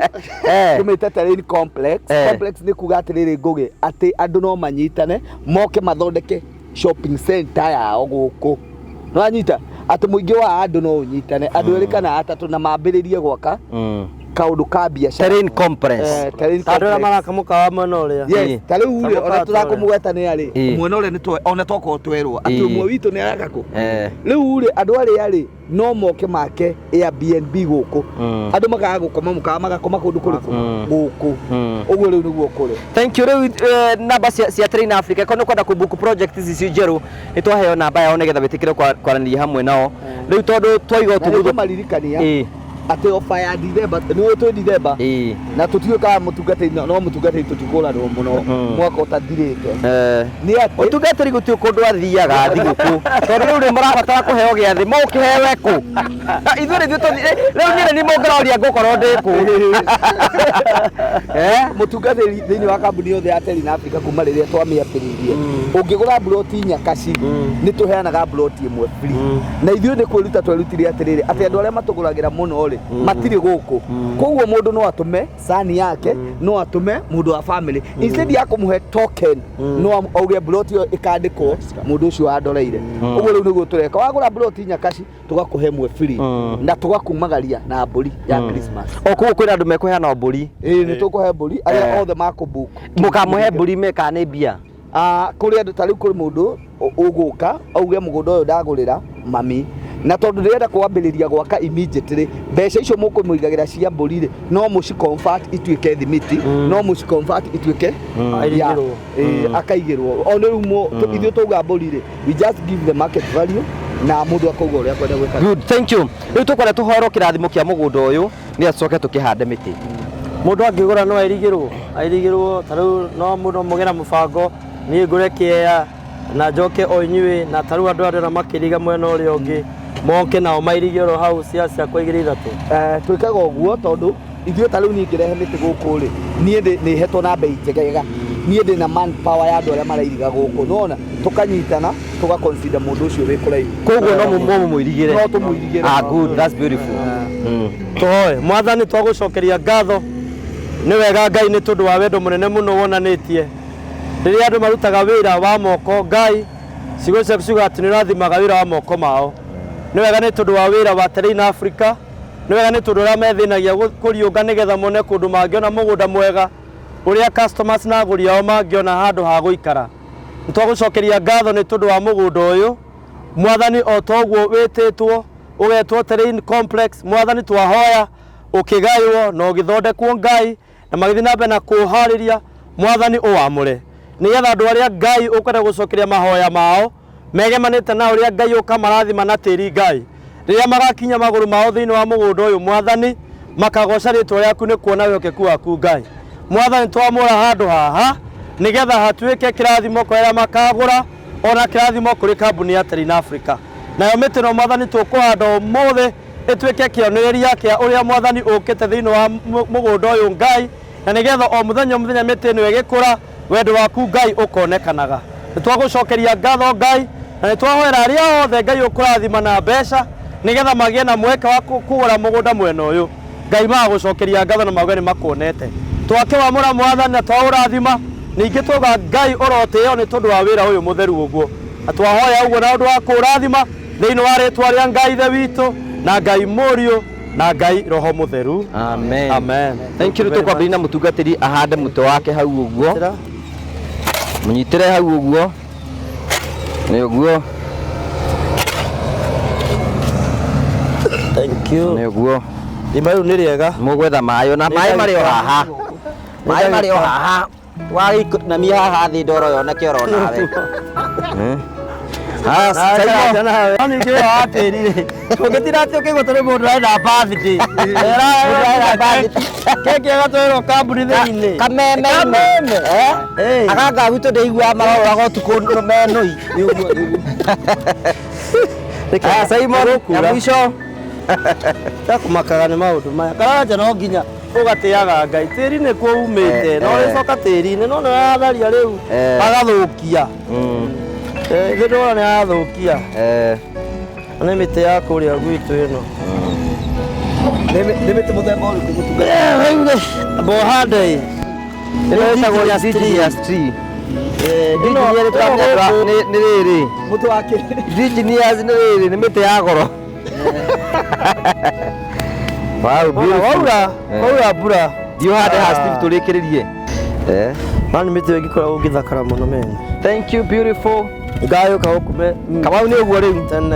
Tũmĩte terrain complex. Complex nĩ kuga atĩrĩrĩ, Ngũgĩ, atĩ andũ no manyitane moke mathondeke shopping center yao gũkũ. Nĩwanyita atĩ mũingĩ wa andũ no ũnyitane, andũ erĩ kana atatũ, na mambĩrĩrie gwaka kaũndũ ka biacara. Terrain complex. Terrain Andũ arĩa complex. maraka mũkawa mwena ũrĩa. Yes, ta rĩu rĩ, ona Kamũkawa tũrakũmũgweta nĩ arĩ mwena ũrĩa nĩ ona tokorwo twerwo atĩ ũmwe witũ nĩ araka kũ. Rĩu rĩ, andũ arĩa rĩ no moke make Airbnb gũkũ, andũ makaga gũkoma mũkawa, magakoma kũndũ kũrĩkũ gũkũ. Ũguo rĩu nĩguo kũrĩ. Thank you. Rĩu namba cia Train Africa ko nĩ kwenda kũbook project ici ci njerũ, nĩ twaheo namba yao nĩgetha wĩtĩkĩre kwaranĩria hamwe nao. Rĩu tondũ twaiga Na nĩ ũtuguthu kũmaririkania atĩ ofa ya Dithemba, nĩ twĩ Dithemba, na tũtiũĩ kana mũtungatĩri no mũtungatĩri tũtikũranwo mũno mwaka ũtathirĩte, nĩ atĩ Ũtungatĩri gũtirĩ kũndũ athiaga thigũkũ, tondũ rĩu nĩ mũrabatara kũheo gĩathĩ, mũkĩhewe kũ? Ithuĩ nĩ ithuĩ rĩu niĩ nĩ niĩ mũngĩroria ngũkorwo ndĩ kũ? Mũtungatĩri thĩinĩ wa kambuni yothe ya Terry na Africa kuma rĩrĩa twamĩambĩrĩirie, ũngĩgũra mburoti Nyakaci nĩ tũheanaga mburoti ĩmwe free. Na ithuĩ nĩ kwĩruta twerutire atĩrĩrĩ, atĩ andũ arĩa matũgũragĩra mũno rĩ matirĩ gũkũ, koguo mũndũ no atũme sani yake, no atũme mũndũ wa family, instead ya kũmũhe token no auge mburoti ĩyo ĩkandĩkwo mũndũ ũcio wandoreire. Ũguo rĩu nĩguo tũreka, wagũra mburoti Nyakaci tũgakũhe ĩmwe free na tũgakumagaria na mbũri ya Christmas. O koguo kwĩna andũ mekũheana mbũri? Ĩĩ, nĩ tũkũhe mbũri arĩa othe makũbook. Mũkamũhe mbũri meka nĩ mbia? Ah, kũrĩ andũ ta rĩu, kũrĩ mũndũ ũgũka auge mũgũnda ũyũ ndagũrĩra mami, na tondũ ndĩrenda kwambĩrĩria gwaka immediately, mbeca icio mũkũmũigagĩra cia mbũri rĩ, no mũci convert ituĩke thimiti, no mũci convert ituĩke Airigĩrwo. Ĩĩ, akaigĩrwo o nĩ rĩu ithuĩ twauga mbũri rĩ, we just give the market value na mũndũ akauga ũrĩa akwenda gwĩka. Good, thank you. Rĩu tũkwenda tũhoerwo kĩrathimo kĩa mũgũnda ũyũ nĩgetha tũcoke tũkĩhande mĩtĩ. Mũndũ angĩgũra no airigĩrwo, airigĩrwo ta rĩu no mũndũ mũgĩe na mũbango, niĩ ngũre kĩea na njoke o inyuĩ, na ta rĩu andũ arĩa ndĩrona makĩriga mwena ũrĩa ũngĩ. Moke nao mairige oro hau cia ciakwa igĩrĩ ithatũ. Twĩkaga ũguo tondũ ithuĩ ta rĩu niĩ ngĩrehe mĩtĩ gũkũ rĩ, niĩ nĩ hetwo na bei njegega, niĩ ndĩ na manpower ya andũ arĩa marairiga gũkũ, nĩwona tũkanyitana tũga consider mũndũ ũcio wĩ kũraihu. Koguo no mũmũirigĩre. No tũmũirigĩre. Ah, good, that's beautiful. Tũhoe. Mwathani, twagũcokeria ngatho nĩ wega Ngai nĩ tondũ wa wendo mũnene mũno wonanĩtie rĩrĩa andũ marutaga wĩra wa moko. Ngai, ciugo ciaku ciugaga atĩ nĩ ũrathimaga wĩra wa moko mao. Nĩ wega nĩ tondũ wa wĩra wa Terrain Africa, nĩ wega nĩ tondũ ũrĩa methĩnagia kũriũnga nĩgetha mone kũndũ mangĩona mũgũnda mwega ũrĩa customers na agũri ao mangĩona handũ ha gũikara. Nĩ twagũcokeria ngatho nĩ tondũ wa mũgũnda ũyũ, Mwathani, o toguo wĩtĩtwo ũgetwo Terrain Complex. Mwathani, twahoya ũkĩgaywo na ũgĩthondekwo Ngai na magĩthiĩ na mbere na kũũharĩria. Mwathani, ũwamũre nĩgetha andũ arĩa Ngai ũkwenda gũcokeria mahoya mao megemanĩte na ũrĩa Ngai ũkamarathima na tĩri Ngai, rĩrĩa magakinya magũrũ mao thĩinĩ wa mũgũnda ũyũ, Mwathani, makagoca rĩtwa rĩaku nĩ kuona wĩhokeku waku Ngai. Mwathani, twamũra handũ haha nĩgetha hatuĩke kĩrathimo kwa arĩa makagũra ona kĩrathimo kũrĩ kambuni ya Terrain Africa. Nayo mĩtĩ ĩno, Mwathani, tũkũhanda ũmũthĩ ĩtuĩke kĩonereria kĩa ũrĩa Mwathani ũkĩte thĩinĩ wa mũgũnda ũyũ Ngai, na nĩgetha o mũthenya o mũthenya mĩtĩ ĩno ĩgĩkũra, wendo waku Ngai ũkonekanaga. Nĩ twagũcokeria ngatho Ngai, na nĩ twahoera arĩa othe Ngai ũkũrathima na mbeca nĩgetha magĩe na mweke wa kũgũra mũgũnda mwena ũyũ. Ngai magagũcokeria ngatho na mauge nĩ makuonete. Twakĩwamũra Mwathani na twaũrathima, ningĩ twauga Ngai ũrotĩo nĩ tondũ wa wĩra ũyũ mũtheru ũguo, na twahoya ũguo na ũndũ wa kũũrathima thĩinĩ wa rĩtwa rĩa Ngai Ithe witũ na Ngai Mũriũ na Ngai Roho Mũtheru. Amen. Amen. Thank you. Tũkwambĩrĩria na mũtungatĩri ahande mũtĩ wake hau ũguo. Mũnyitĩre hau ũguo. Nĩ ũguo. Thank you. Nĩ ũguo. Irima rĩu nĩ rĩega. Mũgwetha maĩ ona maĩ marĩ o haha. Maĩ marĩ o haha. Wagĩinamia haha thĩ ndoro yoneke oro nawe. Ah, Simon. No ningĩ wĩra wa tĩri rĩ, ũngĩtinda atĩ ũkĩgũtwo nĩ mũndũ arenda birthday. Arenda birthday. Keki ĩgatwarĩrwo kambuni thĩinĩ. Kameme. Kameme. Eh? Eh. Aganga gwitũ ndĩiguaga marororaga ũtukũ menũi. Ah, Simon, ya mũico. Takũmakaga nĩ maũndũ maya. Karanja no nginya ũgatĩaga Ngai. Tĩri nĩkuo umĩte, no ũrĩcoka tĩri-inĩ, no nĩ ũratharia rĩu agathũkia. Nĩ ndĩrona nĩ arathũkia. Nĩ mĩtĩ ya kũrĩa gwitũ ĩno. Nĩ mĩtĩ mũthemba ũrĩkũ mũtungatĩri? Rĩu rĩ, mbohande ĩ. Ĩno ĩtagwo indigenous tree. Indigenous nĩ tũramenya nĩ rĩrĩ. Mũtĩ wa kĩ? Indigenous nĩ rĩrĩ, nĩ mĩtĩ ya goro. Wow, beautiful. Waura, waura mbura. Thiĩ ũhande haha Steve tũrĩkĩrĩrie. Mani mĩtĩ ĩyo ĩngĩkoragwo ũngĩthakara mũno mene. Thank you, beautiful. Ngayũka gũkũ me Kamau nĩ ũguo rĩu. tene.